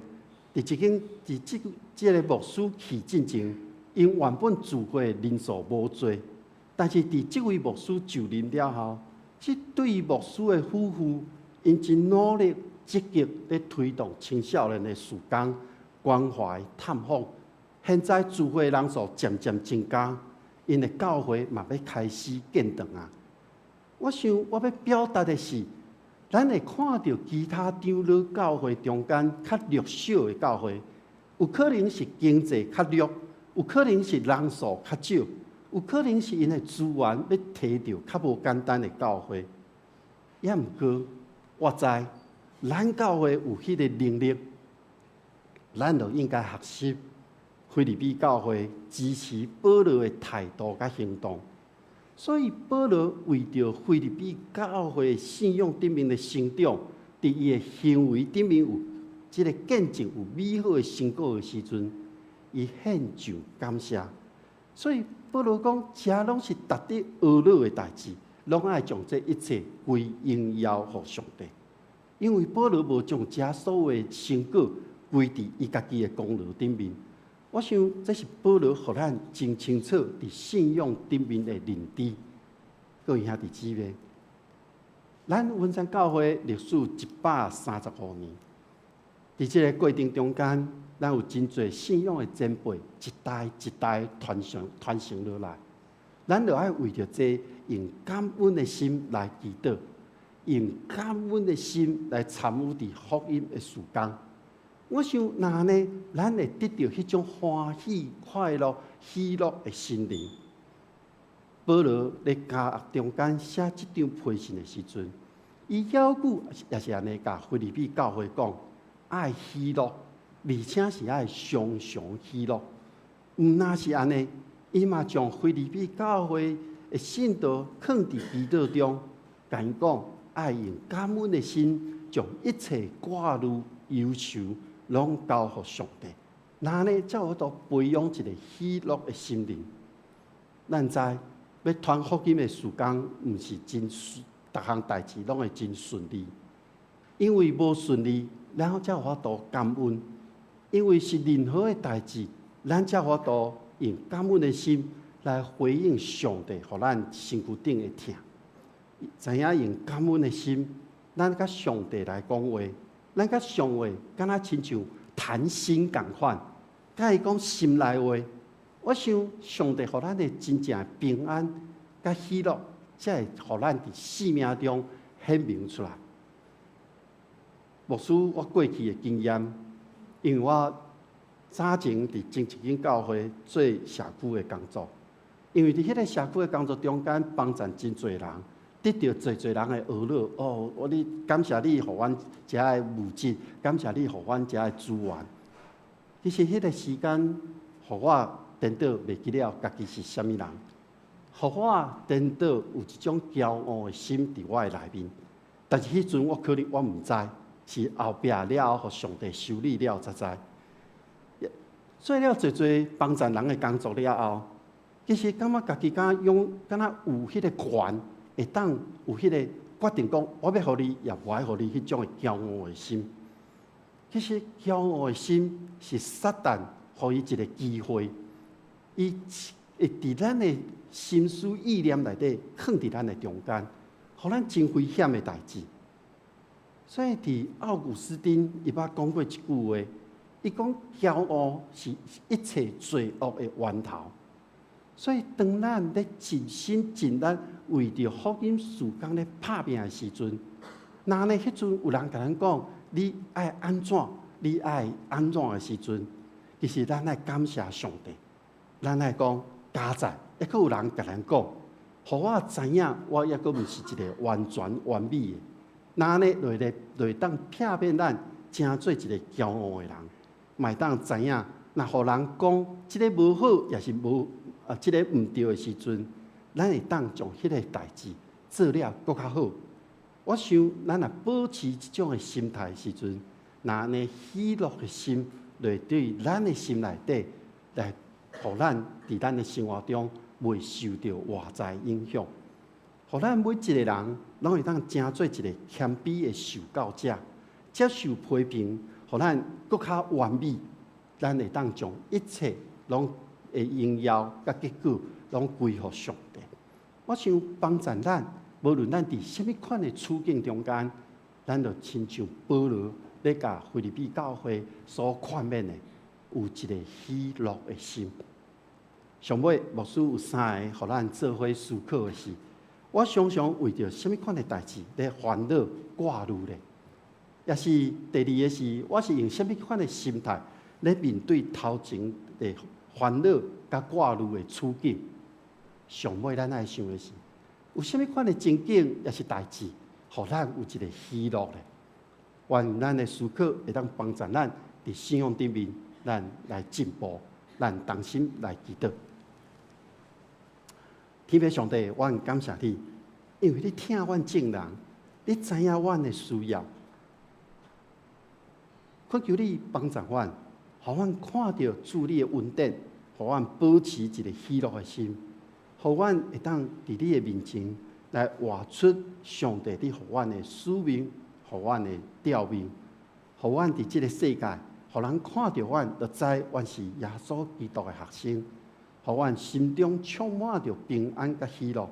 S4: 佇這間佇這个牧師去進前，𪜶原本聚會人數無濟，但是佇這位牧師就任了後，這對牧師的夫婦，𪜶真努力積極咧推動青少年的事工關懷探訪。現在聚會人數漸漸增加，𪜶的教會嘛欲開始建堂啊！我想我欲表達的是，咱會看著其他長老教會中間較弱小的教會，有可能是經濟較弱，有可能是人數較少，有可能是𪜶的資源欲提著較無簡單的教會。猶毋過，我知咱教會有彼个能力，咱就應該學習腓立比教會支持保羅的態度佮行動。所以保羅為著腓立比教會信仰頂面的成長，佇伊的行為頂面有這个見證有美好的成果的時陣，伊獻上感謝。所以保羅講，這攏是值得呵咾的代誌，攏愛將這一切歸榮耀予上帝。因為保羅無將這所有的成果歸佇伊家己的功勞頂面。我想這是保羅予咱真清楚佇信仰頂面的認知。各位兄弟姊妹，咱雲山教會歷史135年，佇這個過程中間，咱有真濟信仰的前輩，一代一代傳承傳承落來。咱著愛為著這用感恩的心來祈禱，用感恩的心來參與佇福音的事工。我想，若按呢，咱會得著彼種歡喜、快樂、喜樂的心靈。保羅咧監獄中間寫這張批信的時陣，伊猶閣也是按呢，共腓立比教會講，愛喜樂，而且是愛常常喜樂。毋但是按呢，伊嘛將腓立比教會的信徒囥佇祈禱中，共𪜶講愛用感恩的心，將一切掛慮、憂愁攏交予上帝。若按呢，才有法度培養一個喜樂的心靈。咱知欲傳福音的事工，毋是真順，逐項代誌攏會真順利。因為無順利，咱才有法度感恩。因為是任何的代誌，咱才有法度用感恩的心來回應上帝，予咱身軀頂的疼。知影用感恩的心，咱佮上帝來講話，咱佮上帝敢若親像談心仝款，佮伊講心內話。我想上帝予咱的真正的平安佮喜樂，才會予咱佇生命中顯明出來。牧師，我過去的經驗，因為我早前佇前一間教會做社區的工作，因為佇彼个社區的工作中間，幫贊真濟人，得著濟濟人的呵咾。哦，我你感謝你予阮遮的物質，感謝你予阮遮的資源。其實彼个時間，予我顛倒袂記了家己是啥物人，予我顛倒有一種驕傲的心佇我的內面。但是彼陣我可能我毋知，是後壁了後，予上帝修理了才知。做了濟濟幫贊人的工作了後，其實感覺家己敢用，敢若有彼个權，會當有彼個決定講，我欲予你，也無愛予你彼種的驕傲的心。其實驕傲的心是撒旦予伊一个機會，伊會佇咱的心思意念內底，囥佇咱的中間，予咱真危險的代誌。所以，佇奧古斯丁伊捌講過一句話，伊講驕傲是一切罪惡的源頭。所以，當咱咧盡心盡力為著福音事工咧拍拚的時陣，若呢彼陣有人共咱講你愛按怎，你愛按怎的時陣，其實咱愛感謝上帝，咱愛講佳哉，猶閣有人共咱講，予我知影，我猶閣毋是一个完全完美的。若呢，就會就會當避免咱成做一个驕傲的人，嘛會當知影，若予人講這个無好，抑是無啊，這个毋對的時陣，咱會當將彼个代誌做了閣較好。我想，咱若保持這種的心態的時陣，若按呢喜樂的心來對咱的心內底，來予咱佇咱的生活中袂受著外在影響，予咱每一个人攏會當成做一个謙卑的受教者，接受批評，予咱閣較完美。咱會當將一切攏的榮耀佮結果攏歸予上帝。我想幫助咱，無論咱佇啥物款的處境中間，咱就親像保羅咧共腓立比教會所勸勉的，有一个喜樂的心。上尾牧師有三个，予咱做伙思考的是：我常常為著啥物款的代誌咧煩惱掛慮咧？抑是第二个是，我是用啥物款的心態咧面對頭前的煩惱佮掛慮的處境？上尾咱愛想的是，有啥物款的情景，抑是代誌，予咱有一个喜樂咧？願咱的思考會當幫助咱佇信仰頂面，咱來進步，咱同心來祈禱。天父上帝，我很感謝你，因為你疼阮眾人，你知影阮的需要，懇求你幫助阮，予阮看著主你的恩典，予阮保持一个喜樂的心，予阮會當佇你的面前來活出上帝你予阮的使命，予阮的召命，予阮佇這个世界，予人看著阮，就知阮是耶穌基督的學生，予阮心中充滿著平安佮喜樂。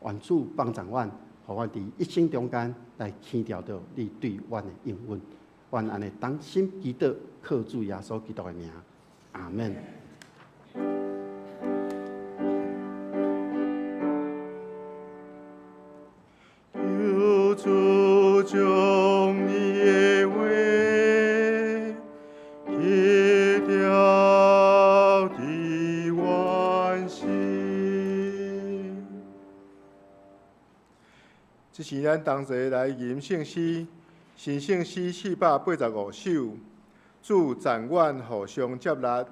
S4: 願主幫助阮，予阮佇一生中間來強調著你對阮的應允。願按呢同心祈禱，靠主耶穌基督的名，阿們。
S2: 求主將你的話去掉佇阮心。這是咱同齊來吟聖詩，新聖詩485首，主讚阮互相接納。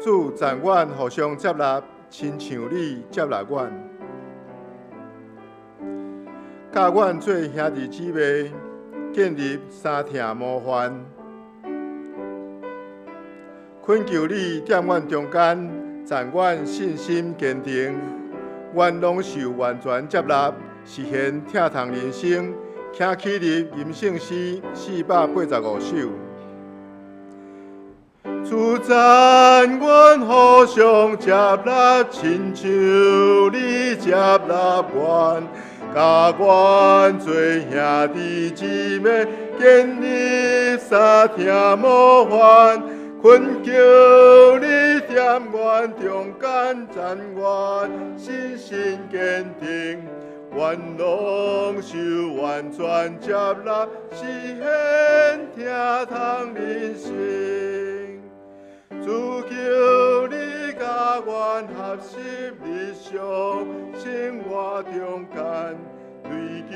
S2: 主讚阮互相接納，親像你接納阮。教阮做兄弟姊妹，建立相疼模範。懇求你踮阮中間，讚阮信心堅定，阮攏受完全接納，實現疼痛人生。請起立吟聖詩485首。主讚阮互相接納，親像你接納阮，教阮做兄弟姊妹，建立相疼模範。懇求你踮阮中間，讚阮信心堅定，阮攏受完全接納，實現疼痛人生。主求你共阮學習日常生活中間，追求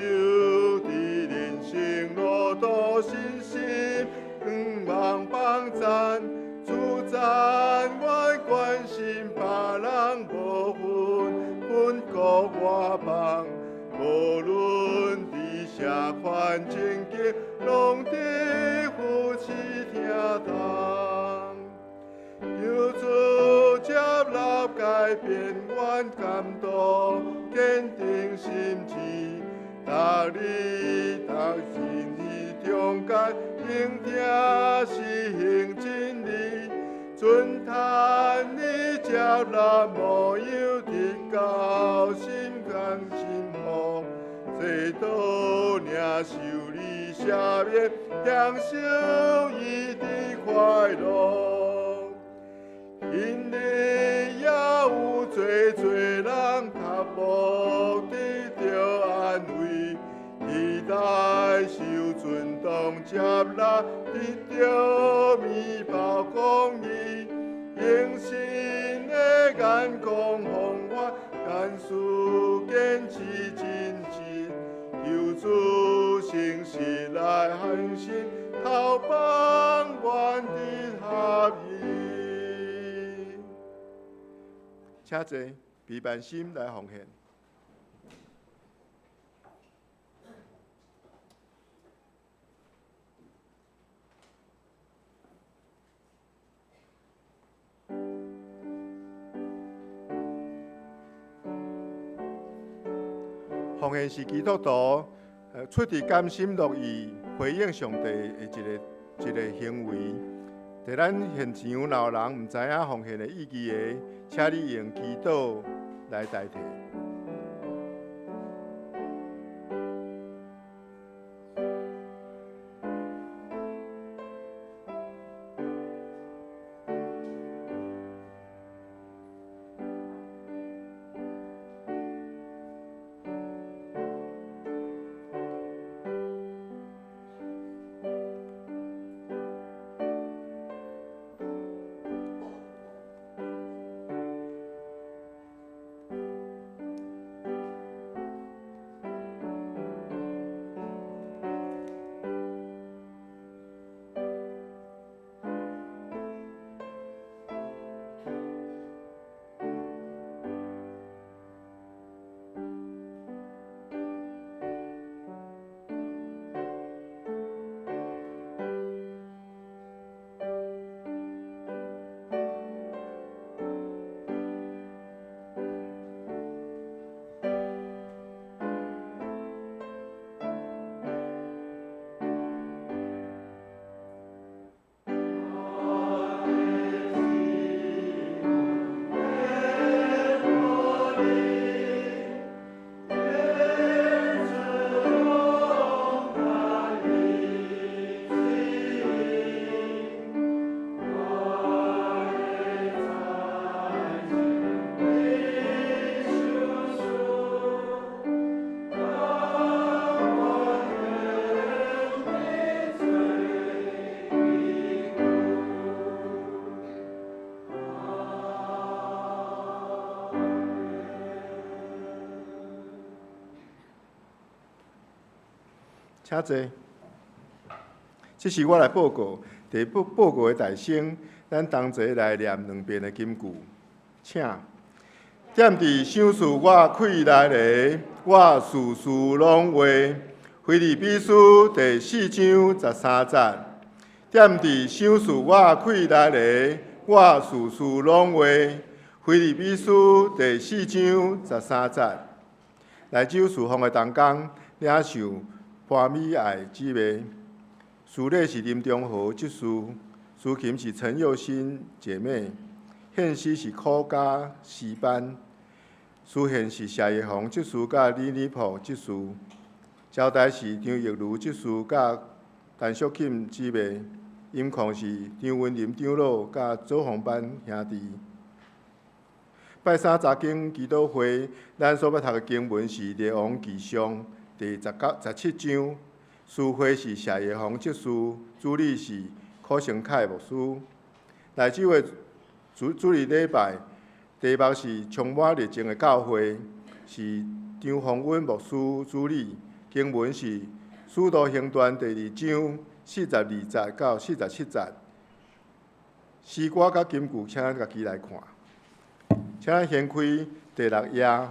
S2: 佇人生路途信心，向望幫贊。主讚阮關心別人，無分本國外邦，無論佇啥款情景，攏佇扶持疼痛。求主接納改變阮感動，堅定心志，逐日逐心意中間，聆聽實行真理，尊頭接納模樣，得到心甘心福，這道領受你赦免，享受伊的快樂。因你也有濟濟人渴慕得著安慰，期待受尊重接納，得著麵包公義，用新的眼光方法，敢事堅持真實，求主誠實來行事，頭幫願得合意。請坐，彼班心來奉獻。奉獻是基督徒出自甘心樂意回應上帝的一個行為。佇咱現場若有人毋知影奉獻的意義的，請你用祈禱來代替。請坐。這是我來報告，佇報告的大聲，咱同齊來念兩遍的金句，請。踮佇賞賜我氣力的，我事事攏會。腓立比書第4章13節。踮佇賞賜我氣力的，我事事攏會。腓立比書第4章13節。來州事奉的同工領受潘美愛姊妹，司禮是林中和執事，司琴是陳佑新姐妹，獻詩是柯家詩班，司獻是謝葉紅執事佮李立甫執事，招待是張玉如執事佮陳淑琴姊妹，音控是張文林長老佮周鸿班兄弟。拜三查經祈禱會，咱所欲讀的經文是《列王紀上》第17章，司會是謝葉紅執事，主理是柯成凱牧師。內州的主日禮拜，題目是充滿熱情的教會，是張宏恩牧師主理。經文是《使徒行傳》第2章42節到47節。詩歌佮金句，請咱家己來看。請咱掀開第6頁，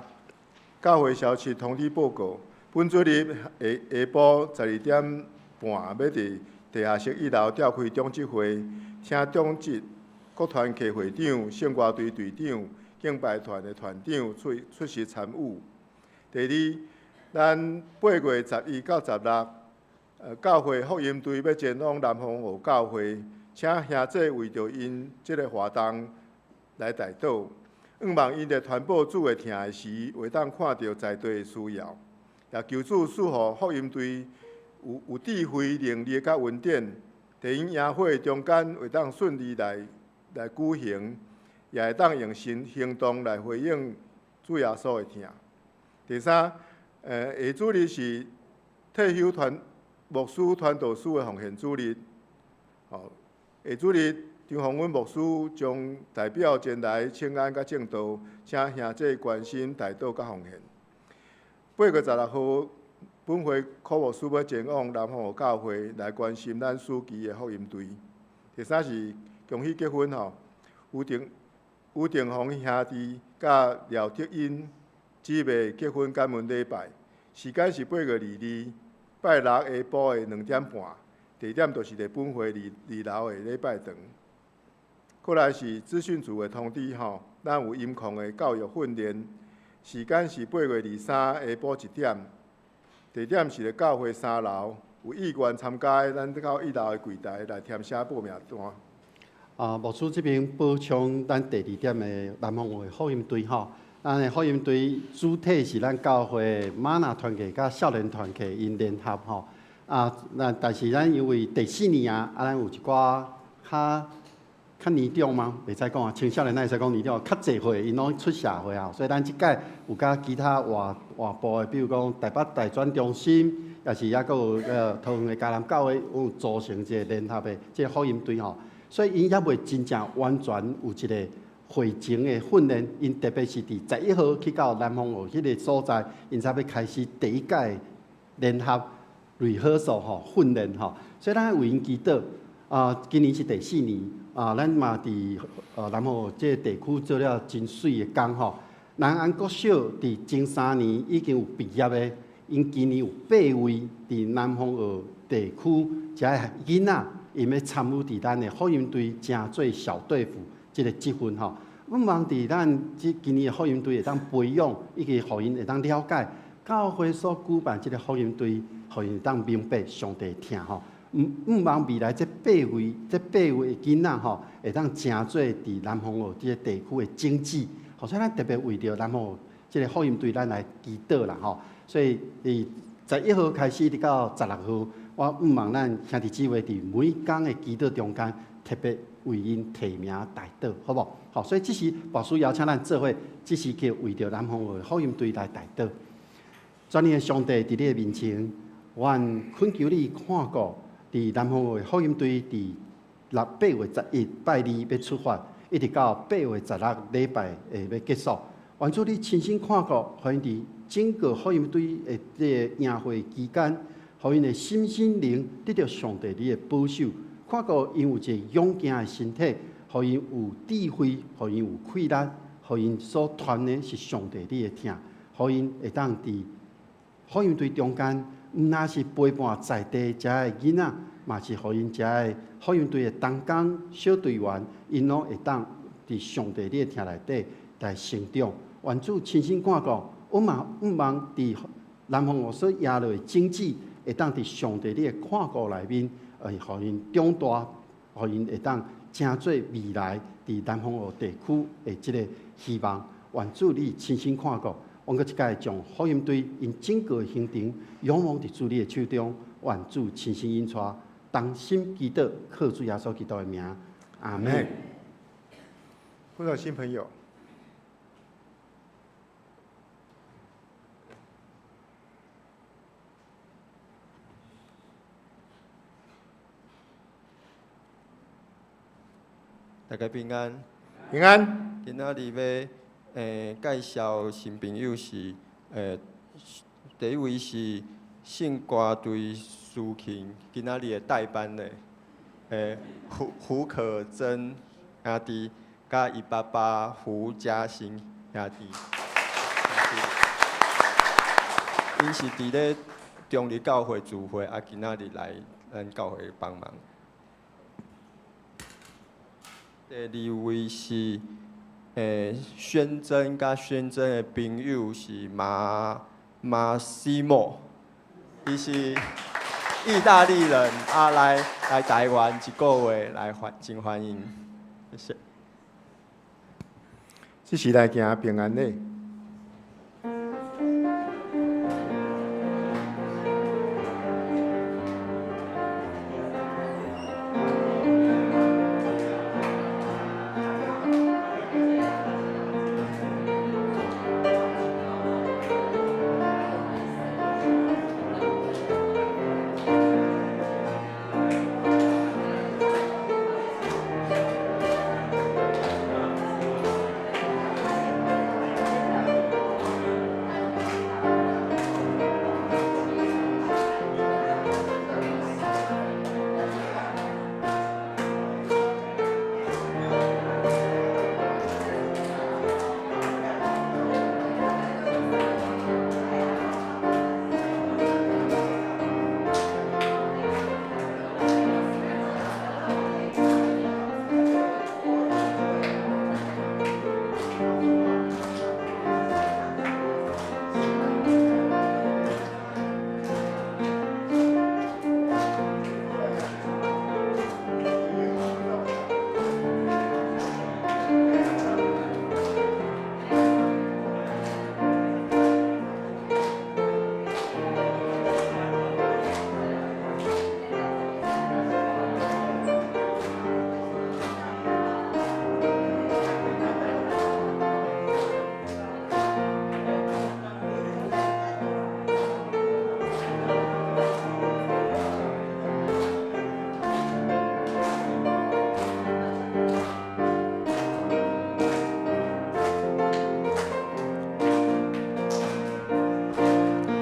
S2: 教會消息通知報告。本主日下晡12點半，欲佇地下室1樓召開長執會，請長執各團契會長、聖歌隊隊長、敬拜團的團長出席參與。第二，咱8月11到16，教會福音隊欲前往南方澳教會，請兄姊為著𪜶這个活動來代禱，向望𪜶佇傳報主的疼的時，會當看著在地的需要，也求主賜予福音隊有智慧、能力佮恩典，佇𪜶營會中間會當順利來舉行，也會當用行動來回應主耶穌的疼。第三，下主日是退休團牧師傳道師的奉獻主日，下主日張宏文牧師將代表前來請安佮證道，請兄弟關心代禱佮奉獻。8月16號，本會柯牧師欲前往南方教會來關心咱暑期的福音隊。第三是恭喜結婚吼，吳定宏兄弟佮廖德英姊妹結婚感恩禮拜，時間是8月22拜六下晡的2點半，地點就是佇本會二樓的禮拜堂。過來是資訊組的通知吼，咱有音控的教育訓練，時間是8月23下晡1點，地點是佇教會3樓，有意願參加的，咱到1樓的櫃台來填寫報名單。
S4: 啊，牧師這邊補充咱第二點的南方會福音隊吼，咱的福音隊主體是咱教會嗎哪團契佮少年團契𪜶聯合吼。啊，那但是咱因為第四年啊，咱有一寡較年長嗎？袂使講啊，青少年哪會使講年長？較濟歲，𪜶攏出社會啊，所以咱這屆有佮其他外部的，比如講台北大專中心，也是猶閣有桃園的迦南教會，有組成一個聯合的這個福音隊吼。所以𪜶猶未真正完全有一個會前的訓練，𪜶特別是佇11號去到南方澳彼個所在，𪜶才欲開始第一屆聯合 rehearsal 吼訓練吼。所以咱為𪜶祈禱啊，今年是第四年啊，咱嘛佇南方澳這個地區做了真媠的工吼。南安國小佇前3年已經有畢業的，𪜶今年有8位佇南方澳地區遮的囡仔。𪜶欲參與佇咱的福音隊，成做小隊輔這個職分吼。向望佇咱這今年的福音隊會當培養，以及予𪜶會當了解教會所舉辦這個福音隊，予𪜶會當明白上帝疼吼。向望未來這八位的囡仔吼，會當成做佇南方澳這個地區的種子。所以咱特別為著南方澳這個福音隊，咱來祈禱啦吼。所以佇11號開始，直到16號。我向望咱兄弟姊妹佇每工的祈禱中間，特別為𪜶提名代禱，好無？好，所以這時牧師邀請咱做伙，這時刻為著南方澳福音隊來代禱。全能的上帝佇你的面前，阮懇求你看顧佇南方澳福音隊佇8月11拜二欲出發，一直到8月16禮拜會欲結束。願主你親身看顧，予𪜶佇整個福音隊的這個營會期間，予𪜶的心心靈得著上帝你的保守，看顧𪜶有一個勇健的身體，予𪜶有智慧，予𪜶有氣力，予𪜶所傳的是上帝你的疼，予𪜶會當佇福音隊中間，毋但是陪伴在地遮的囡仔，嘛是予𪜶遮的福音隊的同工小隊員，𪜶攏會當佇上帝你的疼內底來成長。願主親身看顧，我嘛向望佇南方澳所掖落的種子，會當佇上帝你的看顧內面，會予𪜶長大，予𪜶會當成做未來佇南方澳地區的這個希望。願主你親身看顧，阮閣一擺將福音隊𪜶整個行程仰望佇主你的手中，願主親身引帶，同心祈禱，靠主耶穌基督的名，阿門。
S2: 多少新朋友？
S5: 大家平安。
S2: 平安。
S5: 今仔日欲介紹新朋友是第一位是聖歌隊司琴，今仔日的代班的，胡可珍兄弟，佮伊爸爸胡嘉興兄弟。𪜶是佇咧中壢教會聚會，啊，今仔日來咱教會幫忙。第二位是宣真佮宣真的朋友是馬西莫，伊是意大利人，啊來台灣一個月，來歡真歡迎，謝謝。
S2: 這時來行平安禮。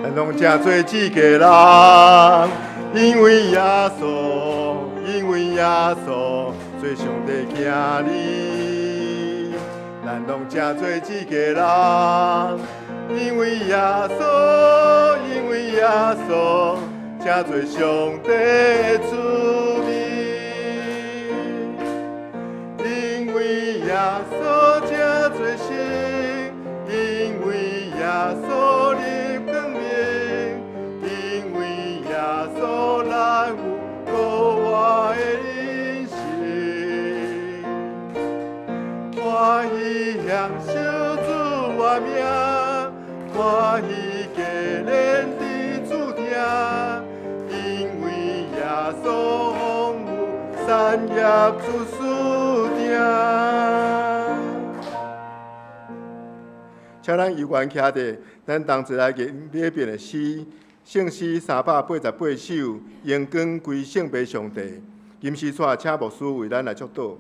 S2: 咱攏正做這個人，因為耶穌，因為耶穌做上帝囝兒。咱攏正做這個人，因為耶穌，因為耶穌正做上帝的子民。因為耶穌正做神，因為耶穌立光明，因為耶穌咱有閣活的人生。歡喜享受主的名，歡喜加練佇主聽，因為耶穌豐富產業出樹頂。請咱有緣徛佇，咱同齊來吟禮拜的詩，聖詩388首，榮光歸聖父上帝。金絲帶，請牧師為咱來祝禱。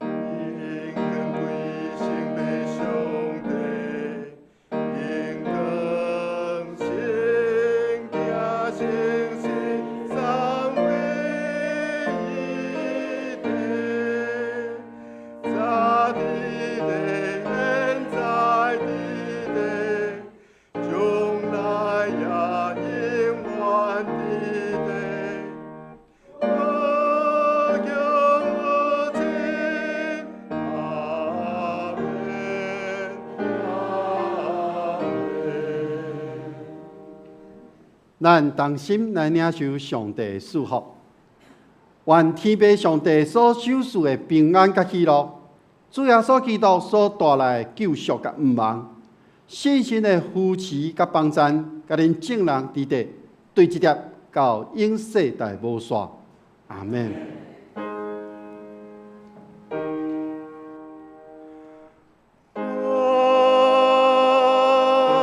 S2: 榮光歸聖父上帝，榮光聖子聖神三位一體，早佇地，現在佇地，將來也永遠佇地。無窮無盡，阿們，阿們。
S4: 咱同心來領受上帝的祝福，願天父上帝所賞賜的平安佮喜樂，主耶穌基督所帶來的救贖佮毋忘，聖神的扶持佮幫贊，佮恁眾人佇佇，對這粒到永世代無煞。阿們。
S2: 阿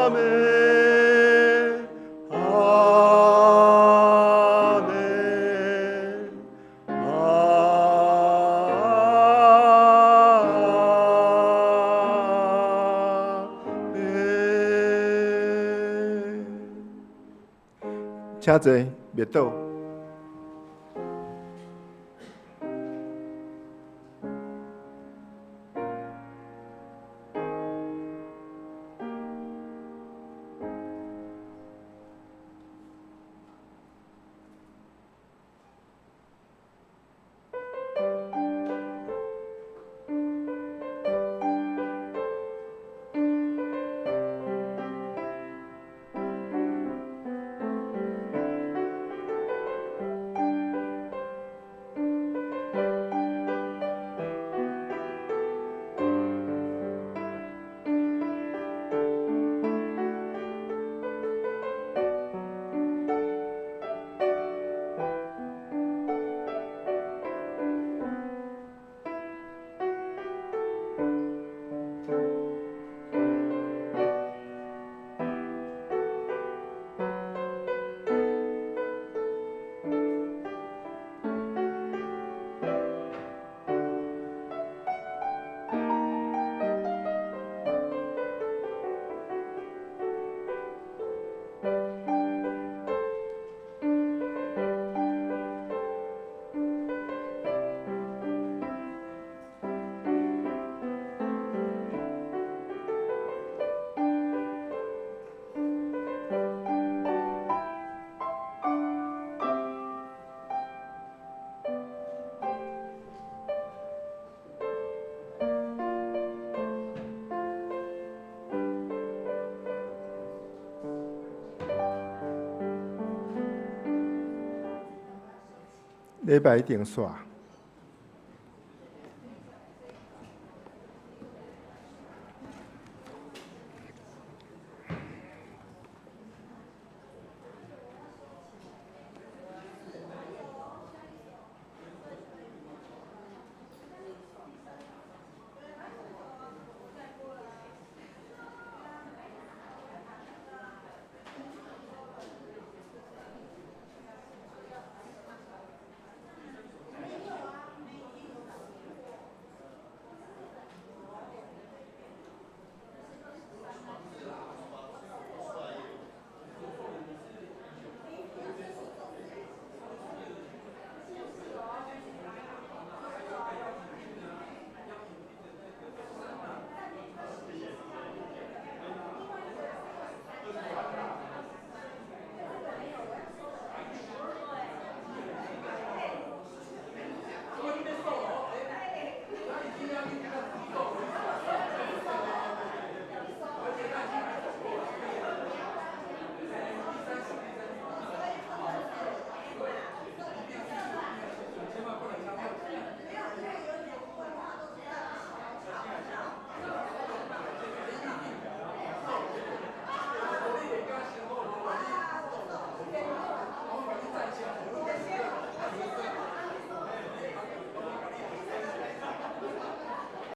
S2: 們，阿們，阿們。請坐，默禱。禮拜一定煞。